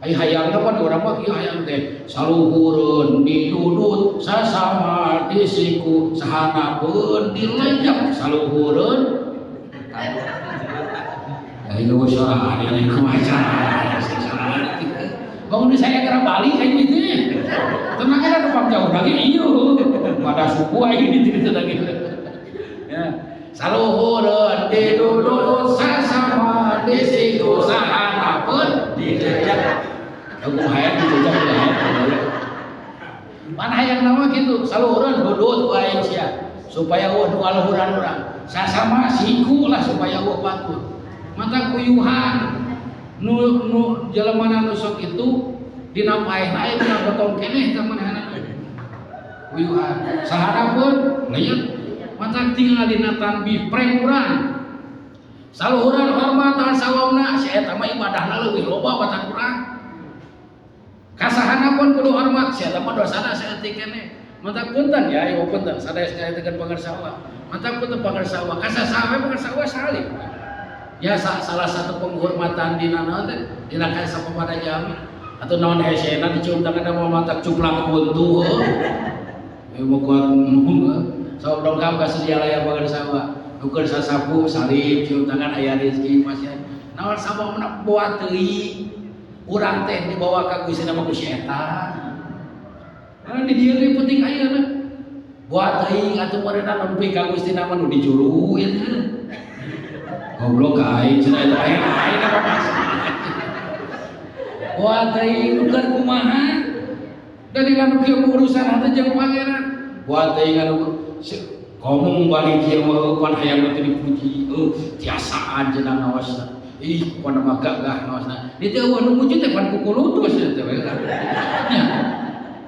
Ai hayangna pan urang mah kieu hayang teh saluhureun didudut sasama di siku sahanapeun dilenjak saluhureun. Ai nu sorangan ini kumaha bangun saya kira Bali kayak gitu ya. Tenang kan ada depan jauh lagi iyo. Pada suku aja gitu gitu lagi. Ya. Saluhureun didudut sasama di siku sahanapeun Dijejak. Aku hayang dijejak ya. Mana hayang nama gitu, saluhureun dudut ku aing sia supaya eueuh nu ngaluhuran urang. Sasama siku lah supaya eueuh batur. Mata kuyuhan nu nu jelema nu sok itu dina paehna aya dina gotong keneh tah manehna. Kuyuhan sahanapeun leut mata tinggal dina tanbih preng urang. Saluhuran hormat sawamna si eta mah ibadahna leuwih loba batan urang. Kasahana pun kudu hormat si eta mah dosana saeutik keneh. Mata punten ya, ieu punten sadaya ngayakeun pangarsa wa. Mata punten pangarsa wa, kasasama pangarsa wa salim. Ya salah satu penghormatan dina naon teh dina kaya pada jami atau naon hesena dicium tangan da mata cuplak buntu. Ieu mah kuat sok dongkap ka sedia layar pangarsa wa. Nukeun sasapu salim cium tangan aya rezeki masih. Naon sababna? Buat teuing urang teh dibawa ka Gusti mah ku si eta. Nah, di dieu ge penting ayeuna. Buat teuing atuh meureunna nempi ka Gusti mah nu di juru ieu teh. Goblok ka aing cenah eta aing aing apa maksud. Buat teuing nu keur kumaha? Da dina nu kieu urusan hate jeung pangeran. Buat teuing anu komo balik kieu mah pan hayang teh dipuji. Tiasaan cenah ngaosna. Ih, pan mah gagah ngaosna. Di teh eueuh nu muji teh pan kukulutus teh we. Nya.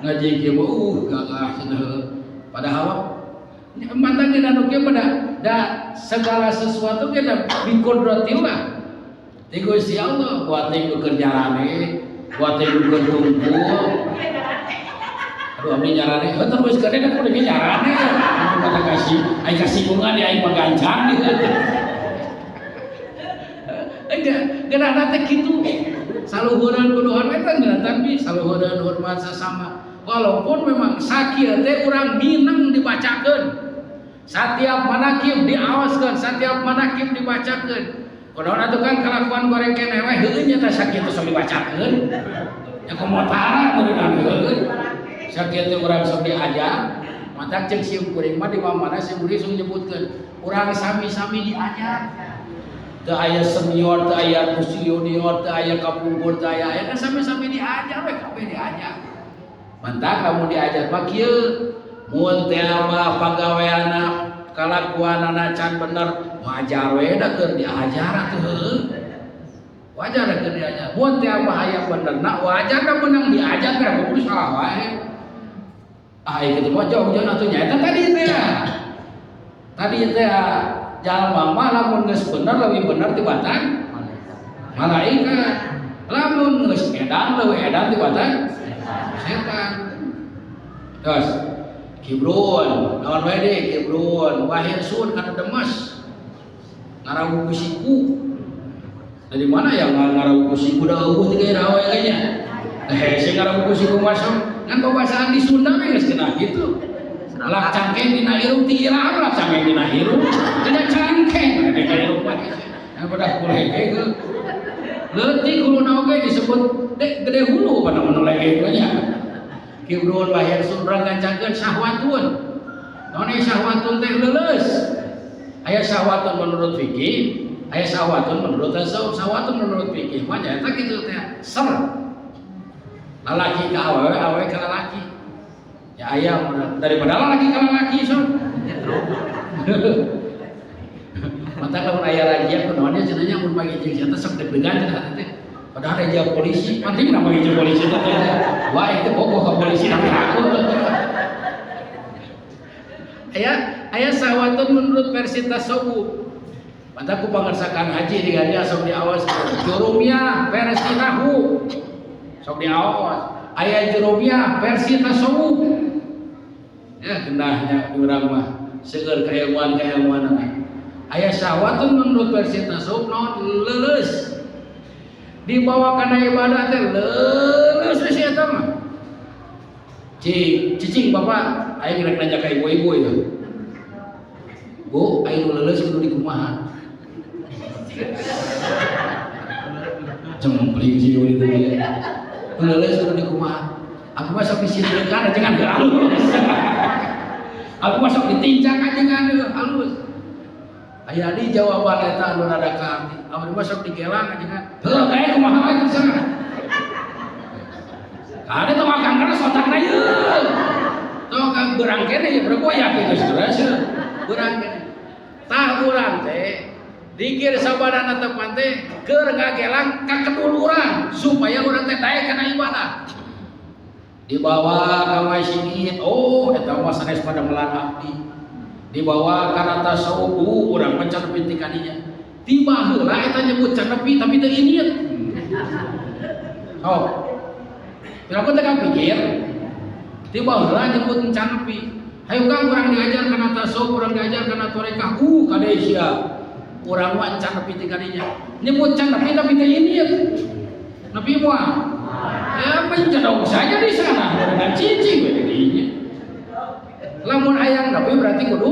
Ngaji kieu mah gagah cenah. Padahal mata kita nu kieu pada da segala sesuatu kita bikodratillah. Ti Gusti Allah buat teh nu keur nyarane, buat teh nu keur tungkul. Aduh, abdi nyarane, heuh terus kene da kudu nyarane. Anu kata kasih, aing kasinggungan ya aing mah gancang di. Enggak, geunahna teh kitu. Saluhureun kudu hormat geunah tapi saluhureun hormat sesama. Walaupun memang sakieu teh urang mineng dibacakeun. Setiap manakib diawaskeun, setiap manakib dibacakeun. Kunaon atuh kan kalakuan goreng keneh we heueuh nya teh sakieu teh sok dibacakeun. Ya komo tara meureunna heueuh. Sakieu teh urang sok diajar, matak ceuk sim kuring mah di mana sim kuring sok nyebutkeun, urang sami-sami diajar. Teu aya senior, teu aya junior, teu aya kapungkur, teu aya aya kan sami-sami diajar we kabeh diajar. Mantak lamun diajar mah kieu, mun teh mah pagaweanna kalakuanana can bener, wajar we da keur diajar atuh heueuh. Wajar da keur diajar. Mun teh mah aya benerna wajar da meunang diajar keur kudu salah wae. Ah ieu mah jauh-jauh atuh nya eta tadi teh. Tadi teh jalma mah lamun geus bener leuwih bener tibatan malaikat. Lamun geus edan leuwih edan tibatan setan. Terus kibrun, naon wae deui kibrun, wa hirsun kana demes. Ngarawuh ku siku. Dari mana yang ngarawuh ku siku da eueuh teh gairah wae nya. Hese ngarawuh ku siku masuk kan babasaan di Sunda we geus kena kitu. Lak cangkeng dina irung ti iraha lak cangkeng dina irung. Dina cangkeng dina irung mah hese. Yang pada kulege ke. Leutik huluna oge disebut dek gede hulu pada menu lege nya. Kibrun wa hirsun urang gancangkeun syahwatun. Naon ieu syahwatun teh leuleus. Aya syahwatun menurut fikih, aya syahwatun menurut tasawuf. Syahwatun menurut fikih mah nyaeta kitu teh ser. Lalaki ka awewe, awewe ka lalaki. Ya aya daripada lalaki ka lalaki so. Mata lamun aya razia kunaon nya cenah nya mun pagi jeung sia teh sok deg-degan cenah hati teh. Padahal razia polisi, penting nama jeung polisi teh. Wah, itu bogoh ka polisi tapi aku. Aya aya syahwatun menurut versi tasawuf. Mata ku pangersakan haji di dia sok diawas jurumiyah versi nahwu. Sok diawas. Aya jurumiyah versi tasawuf. Ya kendahnya urang mah seueur kailmuan-kailmuanana. Aya syahwatun menurut versi tasawuf naon leuleus. Dibawa kana ibadah teh leuleus we si eta mah. Cing, cicing bapak, aing rek nanya ka ibu-ibu ya. Bu, aing nu leuleus kudu dikumaha? Cempling sih itu ya. Nu leuleus kudu dikumaha? Aku mah sok disindrekan aja kan halus. Aku mah sok ditincak aja kan halus. Aya di jawaban eta anu rada ka hati. Abdi mah sok digelang aja kan. Heuh, kae kumaha wae terserah. Kade tong akang keras otakna ieu. Tong kang beurang kene ieu bergoyak geus keras beurang kene. Tah urang teh dikir sabadana tepan teh keur ngagelang ka kedul urang supaya urang teh daek kana ibadah. Dibawa ka masjid, oh eta mah sanes padamelan abdi. Dibawa kana tasawuf, urang mah can nepi ti kadinya. Tiba heula eta nyebut can nepi tapi teu indit. Sok. Piraku teh kapikir tiba heula nyebut can nepi. Hayu Kang urang diajar kana tasawuf, urang diajar kana tarekah, kade sia. Urang mah can nepi ti kadinya. Nyebut can nepi tapi teu indit. Nepi moal. Ya mencedok saja di sana, dengan cicing we dinya. Lamun hayang nepi berarti kudu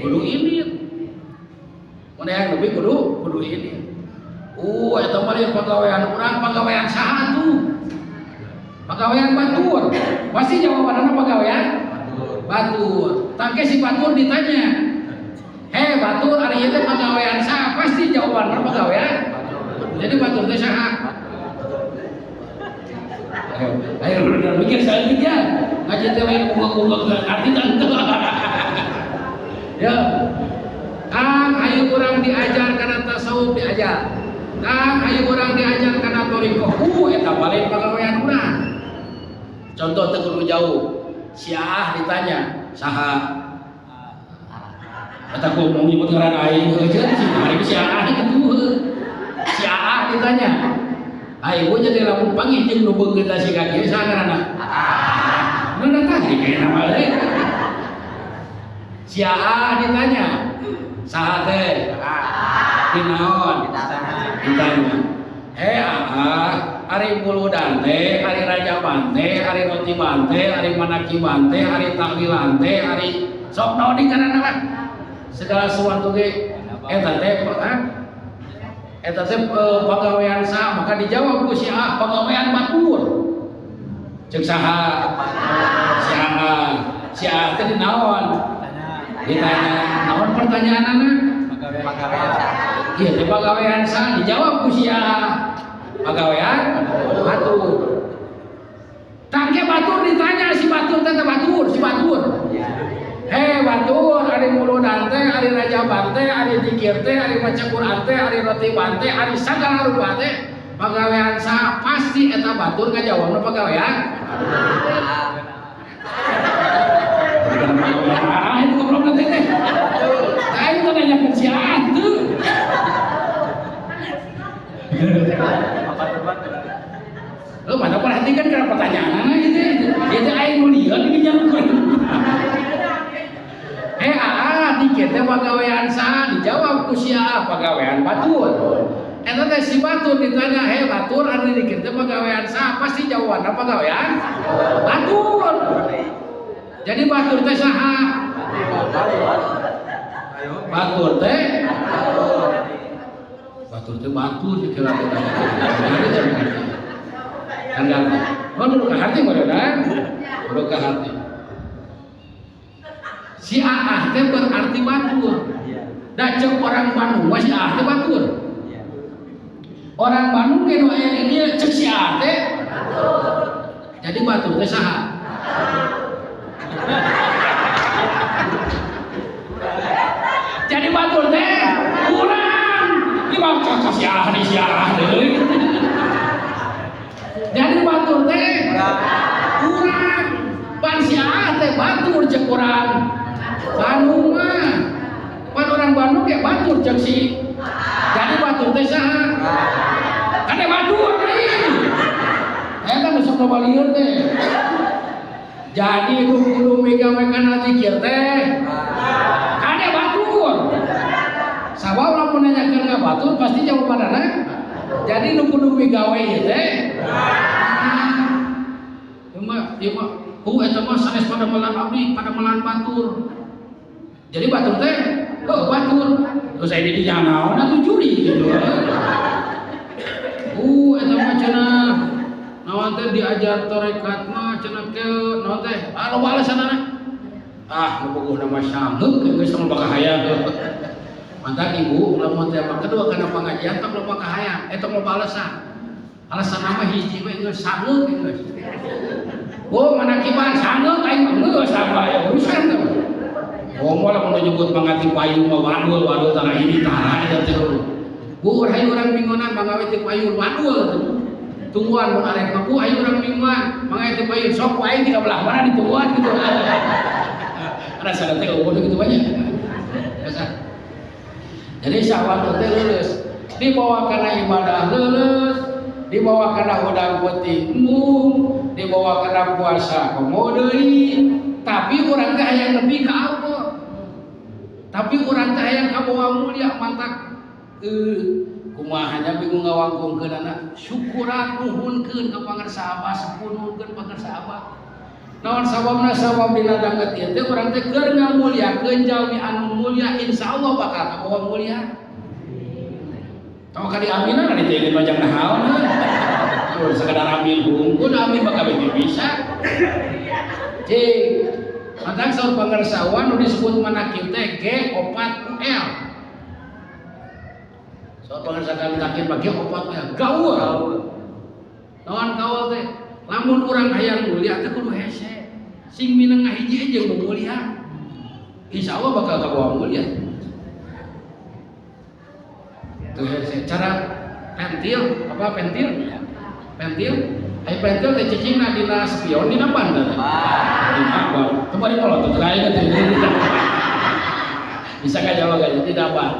kudu indit. Mun hayang nepi kudu kudu indit. Eta mah lain pagawean urang, pagawean saha tuh? Pagawean batur. Pasti jawabanna pagawean batur. Tangke si batur ditanya, "Hei batur, ari ieu teh pagawean saha?" Pasti jawabanna pagawean. Jadi batur teh saha? Ayo, ayo udah mikir saeutik ya. Ngaji teh lain unggah-unggah arti teu. Ya. Kang, ayo urang diajar kana tasawuf diajar. Kang, ayo urang diajar kana thoriqoh. Eta lain pagawean urang. Contoh teu kudu jauh. Si Aah ditanya, saha? Eta ku mau nyebut ngaran aing heuh jeung si mari si Aah kitu heuh. Si Aah ditanya. Ai ibu jadi lamun panggih jeung nu beungeut si ka kieu saha ngaranna? Nu tadi kayak nama euy. Si Aah ditanya, saha teh? Di naon? Ditanya. Eh Aah, ari muludan teh, ari rajaban teh, ari rotiban teh, ari manakiban teh, ari taklilan teh, ari sok naon di ngaranna lah. Segala sesuatu ge eta teh eta teh pagawean saha? Maka dijawab ku si Aah, pagawean batur. Ceuk saha? Si Aah. Si Aah teh di naon? Ditanya. Naon pertanyaanana? Iya teh pagawean saha? Dijawab ku si Aah, pagawean batur. Tangke batur ditanya si batur teh batur, si batur. Hei batur, ari muludan teh, ari rajaban teh, ari zikir teh, ari maca Quran teh, ari rotiban teh, ari sagala rupa teh pagawean saha? Pasti eta batur ngajawabna pagawean. Ah, itu goblok teh teh. Aing teh nanyakeun si Aah teu. Lu mana perhatikan karena pertanyaan gitu. Dia teh aing nu lieur ini nyangkut. Eh Aa, dikit teh pagawean saha? Dijawab ku si Aa, pagawean batur. Eta teh si batur ditanya, "Hei batur, anu dikit teh pagawean saha?" Pasti jawabanna pagawean batur. Jadi batur teh saha? Batur teh batur teh batur dikira teh. Kan oh dulu ke hati kan? Dulu ke hati. Si Aah teh berarti batur. Da ceuk orang Bandung mah si Aah teh batur. Orang Bandung ge nu aya di dieu ceuk si Aah teh. Jadi batur teh saha? Jadi batur teh kurang. Di bawah si Aah di si Aah deui. Jadi batur teh kurang. Pan si Aah teh batur ceuk urang Bandung mah. Pan orang Bandung ya batur ceuk si. Jadi batur teh saha? Kade batur deui. Eta nu sok loba lieur teh. Jadi nu kudu migawe kana zikir teh kade batur. Sabab lamun nanyakeun ka batur pasti jawabanana. Jadi nu kudu migawe ieu teh ieu mah eta mah sanes padamelan abdi, padamelan batur. Jadi batur teh heuh batur. Terus aya di dinya naon atuh juri gitu. Eta mah cenah naon teh diajar tarekat mah cenah ke naon teh ah loba alasanana. Ah nu bogohna mah sanggeuk geus loba kahayang. Mantap ibu lamun teh mah kedua kana pangajian tong loba kahayang, eta loba alasan. Alasan nama hiji we geus sanggeuk geus. Oh manakiban sanggeuk aing mah geus apa ya urusan teh. Oh moal lamun nyebut mangati payung mah wadul wadul tanah ini tanah eta teh. Bu hayu urang minggunan mangawe teh payung wadul. Tungguan mun arek mah bu hayu urang mingguan mangawe teh payung sok ku aing di belah mana ditungguan gitu. Rasana teh eueuh gitu banyak. Biasa. Jadi syahwat teh leuleus, dibawa kana ibadah leuleus, dibawa kana hudang peuting embung, dibawa kana puasa komo deui, tapi urang teh hayang lebih ka Allah. Tapi urang teh hayang kabawa mulia mantak kumaha nya bingung ngawangkongkeunana syukuran nuhunkeun ka pangersa abah sepuh nuhunkeun pangersa abah. Naon sababna sabab dina danget ieu teh urang teh keur ngamuliakeun jalmi anu mulia insyaallah bakal kabawa mulia. Apa kali aminan ada teh majang nahaon. Tuh sekadar amin hungkul amin bakal bisa. Cik, mantap saur pangersawan nu disebut manakib teh G 4 UL. Saur pangersakan takir mah G 4 UL. Gaul. Naon gaul teh? Lamun urang hayang mulia teh kudu hese. Sing mineng ngahiji jeung nu mulia. Insyaallah bakal kabawa mulia. Tuh hese. Cara pentil apa pentil? Pentil. Ai pentil teh cicingna dina spion dina ban teh. Dina ban. Teu bari kolot teh lain teh. Bisa kajawab aja dina ban.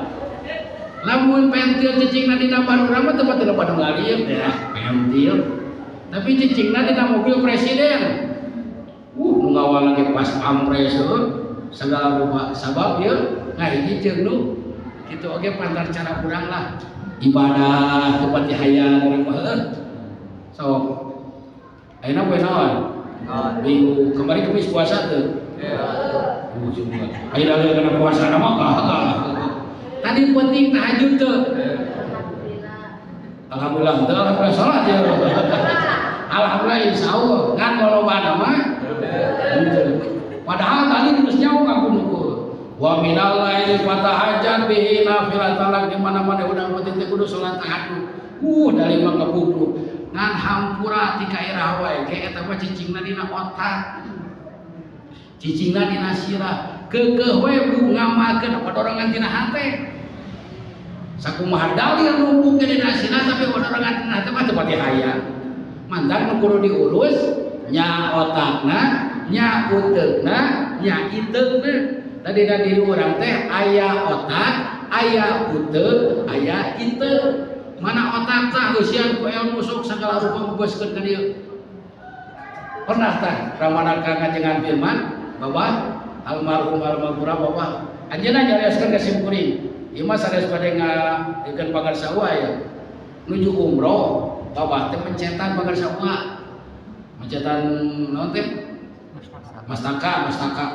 Lamun pentil cicingna dina ban urang mah teu pati loba nu ngalir ya, pentil. Tapi cicingna dina mobil presiden. Nu ngawal lagi pas pampres heuh segala rupa sabab ieu ngahiji jeung nu kitu oge pantar cara urang lah. Ibadah teu pati hayang urang mah heuh. Sok ayeuna poe naon? Minggu kemarin Kamis puasa teu? Ayeuna leuh kana puasa na mah kagak. Tadi penting tahajud teu? Alhamdulillah teu, alhamdulillah salat ya. Alhamdulillah insyaallah ngan lolobana mah henteu. Padahal tadi geus jauh ngaku nuku. Wa minal laili fatahajjat bihi nafilatan lak di mana-mana urang penting teh kudu salat tahajud. Dari mah kapupu. Ngan hampura ti kairah wae ge eta mah cicingna dina otak. Cicingna dina sirah. Keukeuh we bu ngamalkeun dorongan tina hate. Sakumaha dalil numpuk ke dina sirah tapi dorongan tina hate mah teu pati hayang. Mantan nu kudu diurus nya otakna, nya uteukna, nya iteukna. Tadi da diri urang teh aya otak, aya uteuk, aya iteuk. Mana otak tah eusian ku ilmu sok sagala rupa bebaskeun ka dieu. Pernah tah ramana ka kajengan firman babah almarhum almarhum babah anjeunna nyarioskeun ka sim kuring. Ieu mah sanes bade ngaikeun pangarsa ya. Nuju umroh babah teh mencetan pangarsa. Mencetan naon teh? Mastaka, mastaka,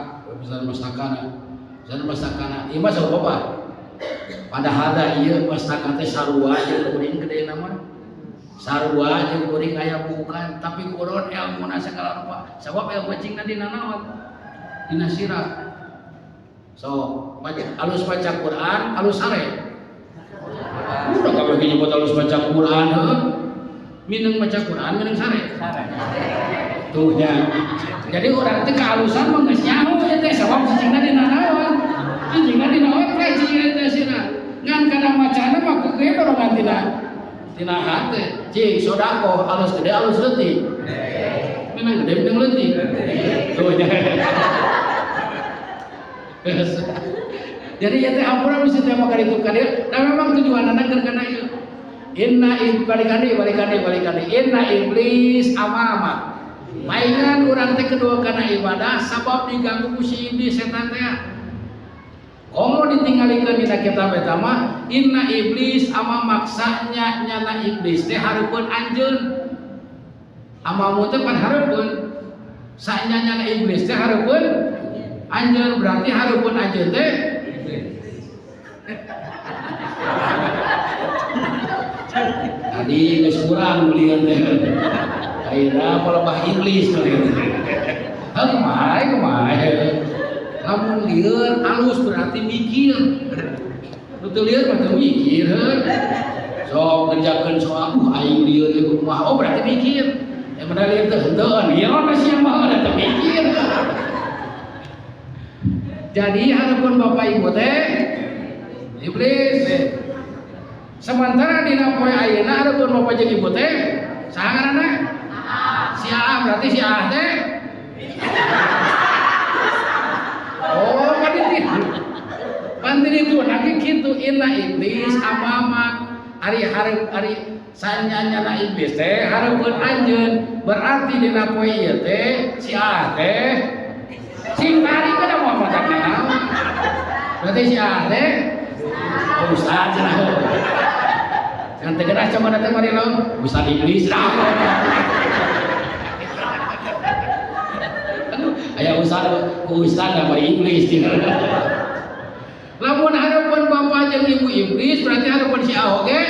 besar mastakana. Besar mastakana. Ieu mah saur babah. Padahal da ieu mastaka teh sarua jeung kuring gede nama. Sarua jeung kuring aya bukan, tapi kuron ilmuna segala rupa. Sabab ilmu cingna dina naon? Dina sirah. So, alus baca Quran, alus sare. Udah kabeh nyebut alus baca Quran heuh. Mineng baca Quran, mineng sare. Tuh nya. Jadi urang teh kaalusan mah geus nyaho ieu teh sabab cicingna dina naon? Cicingna dina otak, cicingna dina sirah. Ngan kana macana mah keukeuh dorongan tina hate. Cing sedekah alus gede alus leutik. Mineng gede mineng leutik. Tuh nya. Jadi ya teh ampura bisa teh maka itu ka dieu. Da memang tujuanna keur kana ieu. Inna balikan deui balikan deui balikan deui. Inna iblis amama. Paingan urang teh kedua kana ibadah sabab diganggu ku si iblis setan teh. Komo ditinggalikeun dina kitab eta mah inna iblis ama maksanya nyana iblis teh hareupeun anjeun. Amamu teh pan hareupeun. Sanya nyana iblis teh hareupeun anjeun berarti hareupeun anjeun teh tadi geus kurang belian teh. Ayeuna palebah iblis teh. Heuh kumaha kumaha. Lamun lieur alus berarti mikir. Nu teu lieur mah teu mikir heuh. Sok ngerjakeun soal aing lieur ieu kumaha. Oh berarti mikir. Yang mana lieur teh henteu lieur mah sia mah teu mikir. Jadi hareupeun bapak ibu teh iblis. Sementara dina poe ayeuna hareupeun bapak jeung ibu teh saha ngaranna? Si A berarti si A teh. Oh, kan itu. Pantin itu lagi kitu inna iblis amama ari hareup ari sanyanya iblis teh hareupeun anjeun berarti dina poe ieu teh si A teh sing tarik kana moal matak naon. Berarti si A teh ustaz cenah. Jangan tegenas coba datang mari lawan ustaz iblis lah. Aya ustaz ku ustaz da mari iblis. Lamun hareupeun bapak jeung ibu iblis berarti hareupeun si A oge.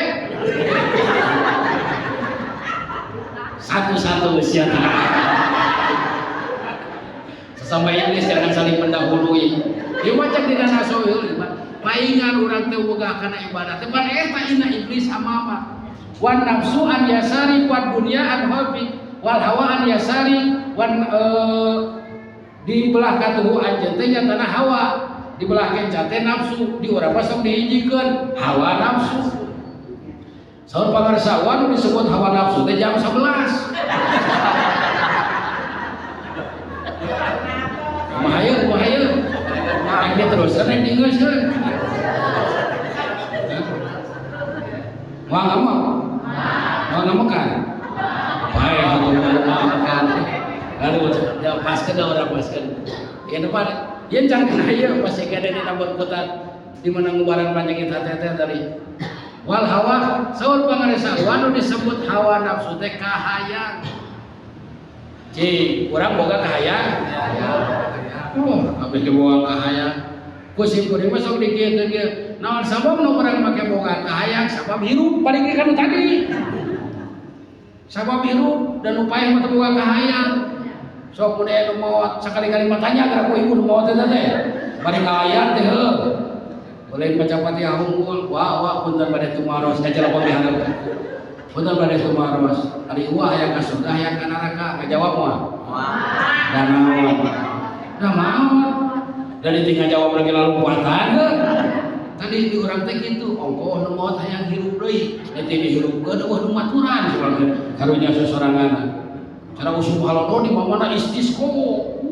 Satu-satu sia. Sesama iblis jangan saling mendahului. Ieu mah cek dina nasoil paingan urang teh boga kana ibadah teh pan eta ina iblis amama. Wan nafsu an yasari wan dunya an khalfi wal hawa an yasari wan di belah katuhu anjeun teh nyatana hawa, di belah kenca teh nafsu, di urang mah sok dihijikeun hawa nafsu. Saur pangarsa nu disebut hawa nafsu teh jam 11. Kumaha ieu kumaha ieu? Rek diteruskeun rek digeuskeun. Moal ngamuk? Moal ngamekan? Bae atuh moal ngamekan. Aduh, ya paskeun da urang paskeun. Ieu depan ieu can kana ieu pasti kene dina berkutat di mana ngubaran panjangit hate teh tadi. Wal hawa saur pangarsa nu disebut hawa nafsu teh kahayang. Cik, urang boga kahayang? Oh, habis dibawa kahayang. Ku sim kuring mah sok dikieukeun ge. Naon sabab nu urang make boga kahayang? Sabab hirup paling ge kanu tadi. Sabab hirup dan nu paeh mah teu boga kahayang. Sok mun aya nu maot sakali-kali mah tanya geura ku ibu nu maot eta teh. Bari ngalayan teh heuh. Boleh baca Fatihah unggul, wah wah punten bade tumaros ngajalapa miharep. Punten bade tumaros. Ari uah hayang ka surga hayang ka neraka ngajawab moal? Moal. Da naon? Da maot. Da ditinggal jawab lagi lalumpatan heuh. Tadi di urang teh kitu, ongkoh nu maot hayang hirup deui. Da teh dihirupkeun eueuh nu maturan sorangan karunya sosorangan. Cara usum halodo di mana istisqo.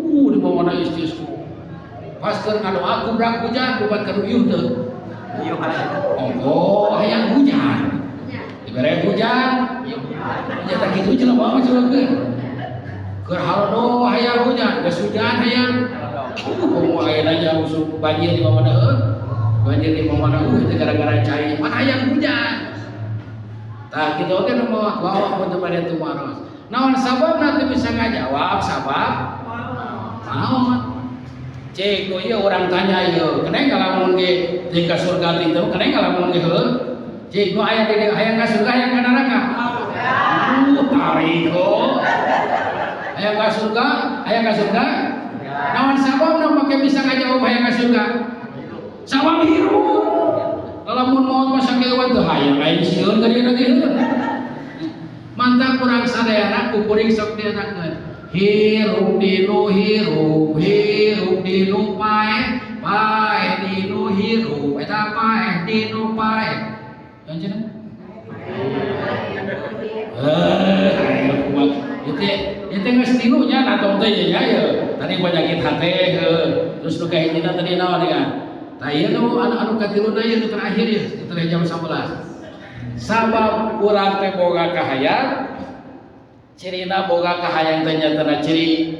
Di mana istisqo. Pas keur ngadoa kubrak hujan bukan keur uyuh teu. Ongkoh hayang hujan. Dibere hujan. Ya tah kitu jelema mah jelema. Keur halodo hayang hujan, geus hujan hayang. Komo ayeuna nya usum banjir di mana heuh. Banjir di mana teh gara-gara cai, pan hayang hujan. Tah kitu oge nu mawa bawa mun teu bade tumaros. Naon sababna teu bisa ngajawab sabab maot. Cek ku ieu urang tanya ieu, keneh ngalamun ge teu ka surga teh teu keneh ngalamun ge heuh. Cek nu aya di dieu hayang ka surga hayang ka neraka. Tarik oh. Hayang ka surga, hayang ka surga. Naon sababna make bisa ngajawab hayang ka surga? Sabab hirup. Lamun maot mah sakewan teu hayang aing sieun ka dieu ge heuh. Mantap kurang sadayana ku kuring sok dietakeun. Hirup dinu hirup, hirup dinu paeh, paeh dinu hirup, eta paeh dinu paeh. Yang cenah? Itu geus tilunya natong teh nya ya. Tadi penyakit hate heuh. Terus nu kahijina tadi naon ya? Tah ieu nu anu katiluna ieu nu terakhir ieu, terakhir jam 11. Sabab urang teh boga kahayang, cirina boga kahayang teh nyatana ciri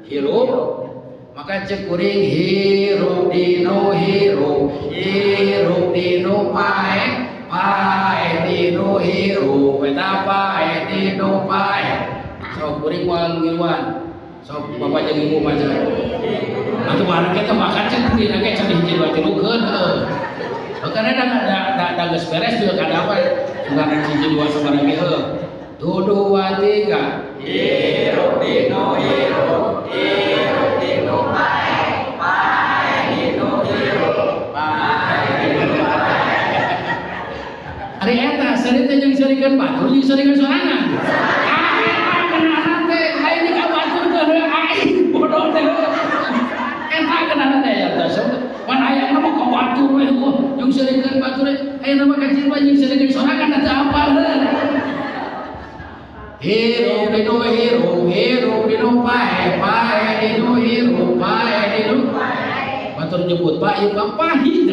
hirup, maka cek kuring hirup dinu hirup, hirup dinu paeh, paeh dinu hirup, eta paeh dinu paeh. Sok kuring moal ngiluan. Sok bapak jeung ibu mah cenah. Atuh barang kita makan cek kuring ge can hiji dua tilu keun heuh. Karena da geus beres juga kada apa sugan hiji dua sabaraha ge heuh. 2 3 Hirup dinu hirup, hirup dinu paeh, paeh dinu hirup, paeh dinu paeh. Ari eta seuri teh jeung seurikeun batur jeung seurikeun sorangan. Ah, kenalan teh lain ka batur teh aing bodoh teh. Eta kenalan teh ya teh. Pan hayangna mah ka batur we heuh jeung seurikeun batur ayeuna mah kacir mah jeung seurikeun sorangan teh apal heuh. Hirup dinu hirup, hirup dinu paeh, paeh dinu hirup, paeh dinu paeh. Batur nyebut pak ieu mah pahit.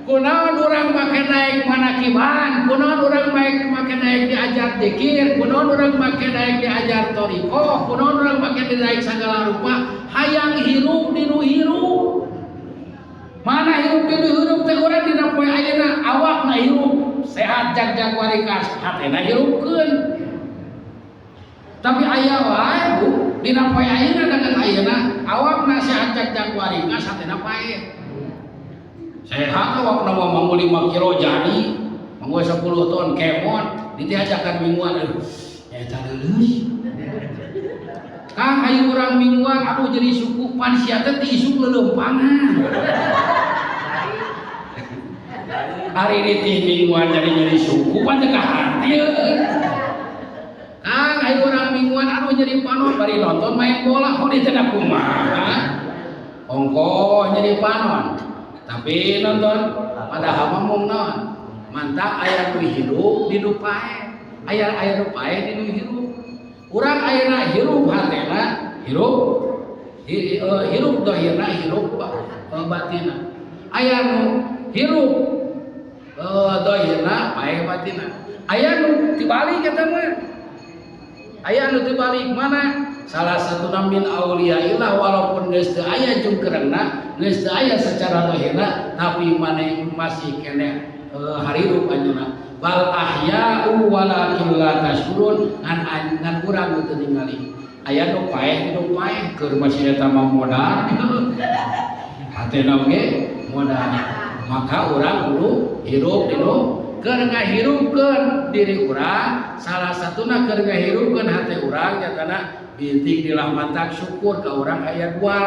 Kunaon urang make naik manakiban, kunaon urang make naik diajar zikir, kunaon urang make naik diajar thariqah, kunaon urang make naik sagala rupa, hayang hirup dinu hirup. Mana hirup dinu hirup teh urang dina poe ayeuna awakna hirup, sehat jag-jag warikas, hatena hirupkeun. Tapi aya wae Bu, dina poe ayeuna dengan ayeuna awakna sehat jag-jag warikas, hatena paeh. Sehat awakna mah manggul 5 kilo jadi, manggul Mangga 10 ton kemon ditiajakan mingguan, aduh eta leuleus. Kang, ayo urang mingguan, aduh jadi suku pan sia teh ti isuk leuleumpangan. Hari ini ti mingguan jadi nyeri suku pan teu kahartieun. Kang, ayo urang mingguan, aduh nyeri panon bari nonton main bola, hodi teh da kumaha. Ongkoh nyeri panon. Tapi nonton padahal mah mung naon. Mantap aya nu hirup di nu paeh. Aya aya nu paeh di nu hirup. Urang ayeuna hirup hatena, hirup hirup dohirna, hirup batina. Aya nu hirup dohirna, paeh batina. Aya nu tibalik eta mah. Aya nu tibalik mana? Salah satu min auliyaillah walaupun geus teu aya jungkeurna, geus teu aya secara dohirna, tapi maneh masih keneh harirup anjeunna. Bal ahya'u walakin la tashkurun, ngan ngan urang nu teu ningali. Aya nu paeh nu paeh keur masih eta mah modal. Hatena oge modal. Maka urang kudu hirup dinu keur ngahirupkeun diri urang, salah satuna keur ngahirupkeun hate urang nyatana bintik dilah mantak syukur ka urang aya dua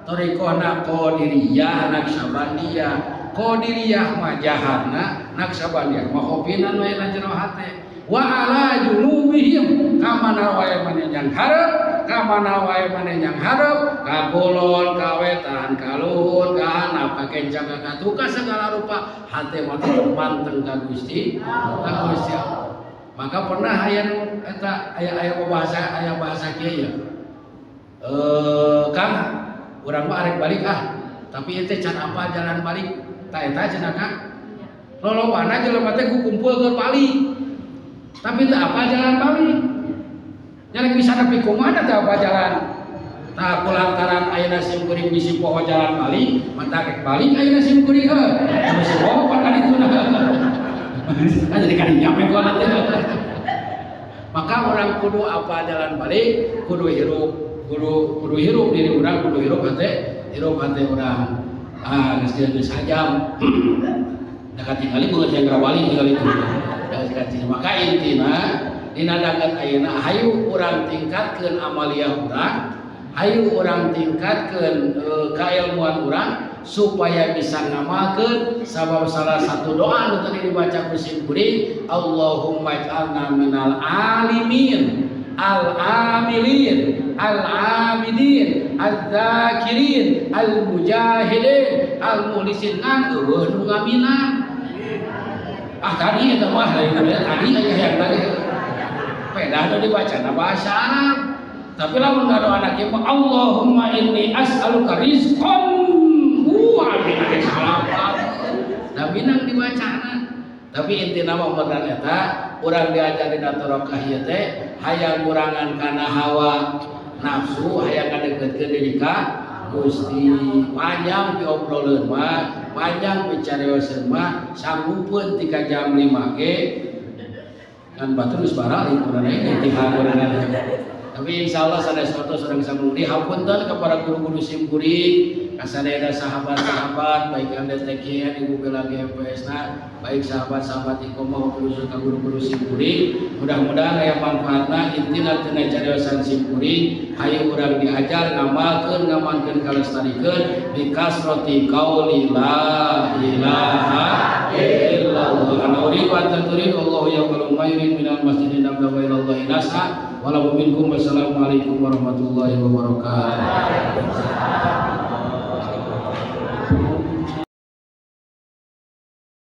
thariqahna Qadiriyah Naqsyabandiyah. Qadiriyah mah jaharna, Naqsyabandiyah mah khofinan we na jero hate. Wa ala junubihim, ka mana wae maneh yang hareup, ka mana wae maneh yang hareup, ka kulon, ka wetan, ka luhur, ka handap, ka kencang, ka katuh, ka segala rupa hate mah tetep manteng ka Gusti, ka Gusti Allah. Maka pernah aya nu eta aya aya bahasa aya bahasa kieu ya. Kang, urang mah arek balik ah, tapi ente can apa jalan balik. Ta eta cenah Kang. Lolobana jelema teh kukumpul keur balik. Tapi teu apa jalan balik. Nyarek bisa nepi kumaha teu apa jalan. Tah kulantaran ayeuna sim kuring bisi poho jalan balik, mata rek balik ayeuna sim kuring heuh. Bisi poho pan ka ditu. Kan jadi kadinya we gua nanti. Maka orang kudu apa jalan balik, kudu hirup, kudu kudu hirup diri urang, kudu hirup hate urang. Ah, geus geus sajam. Da katingali beungeut yang balik tinggal itu. Da maka intina dina dagat ayeuna hayu urang tingkatkeun amaliah urang, hayu urang tingkatkeun kailmuan urang supaya bisa ngamalkeun, sabab salah satu doa nu tadi dibaca ku sim kuring, Allahumma ij'alna minal alimin al amilin al abidin al zakirin al mujahidin al muhlisin, ngan euweuh nu ngaminan. Ah, tadi eta mah lain tadi aya yang tadi pedah tadi dibaca bahasa Arab, tapi lamun ngadoa anak ieu mah Allahumma inni as'aluka rizqan wa amin salam. Da minang dibacana. Tapi intina mah beneran eta urang diajar dina thariqah ieu teh hayang ngurangan kana hawa nafsu, hayang ngadeukeutkeun diri ka Gusti. Panjang piobroleun mah, panjang picarioseun mah, sanggupeun tika jam 5 ge kan batur geus baralik urang intihan urang. Tapi insya Allah sanes waktu sareng samudi. Hapunten kepada guru-guru sim kuring, kasadayana sahabat-sahabat, baik MDTQ, Ibu Bela GMPS na, baik sahabat-sahabat Iqomah khusus ka guru-guru sim kuring, mudah-mudahan aya manfaatna. Intina tina cariosan sim kuring, hayu urang diajar ngamalkeun, ngamankeun, kalestarikeun bi kasrati qauli la ilaha illallah. Ana uridu an turidu Allahu yaqbalu ma yurid minal masjidin nabwa ila Allah nasa walau minkum. Wassalamualaikum warahmatullahi wabarakatuh.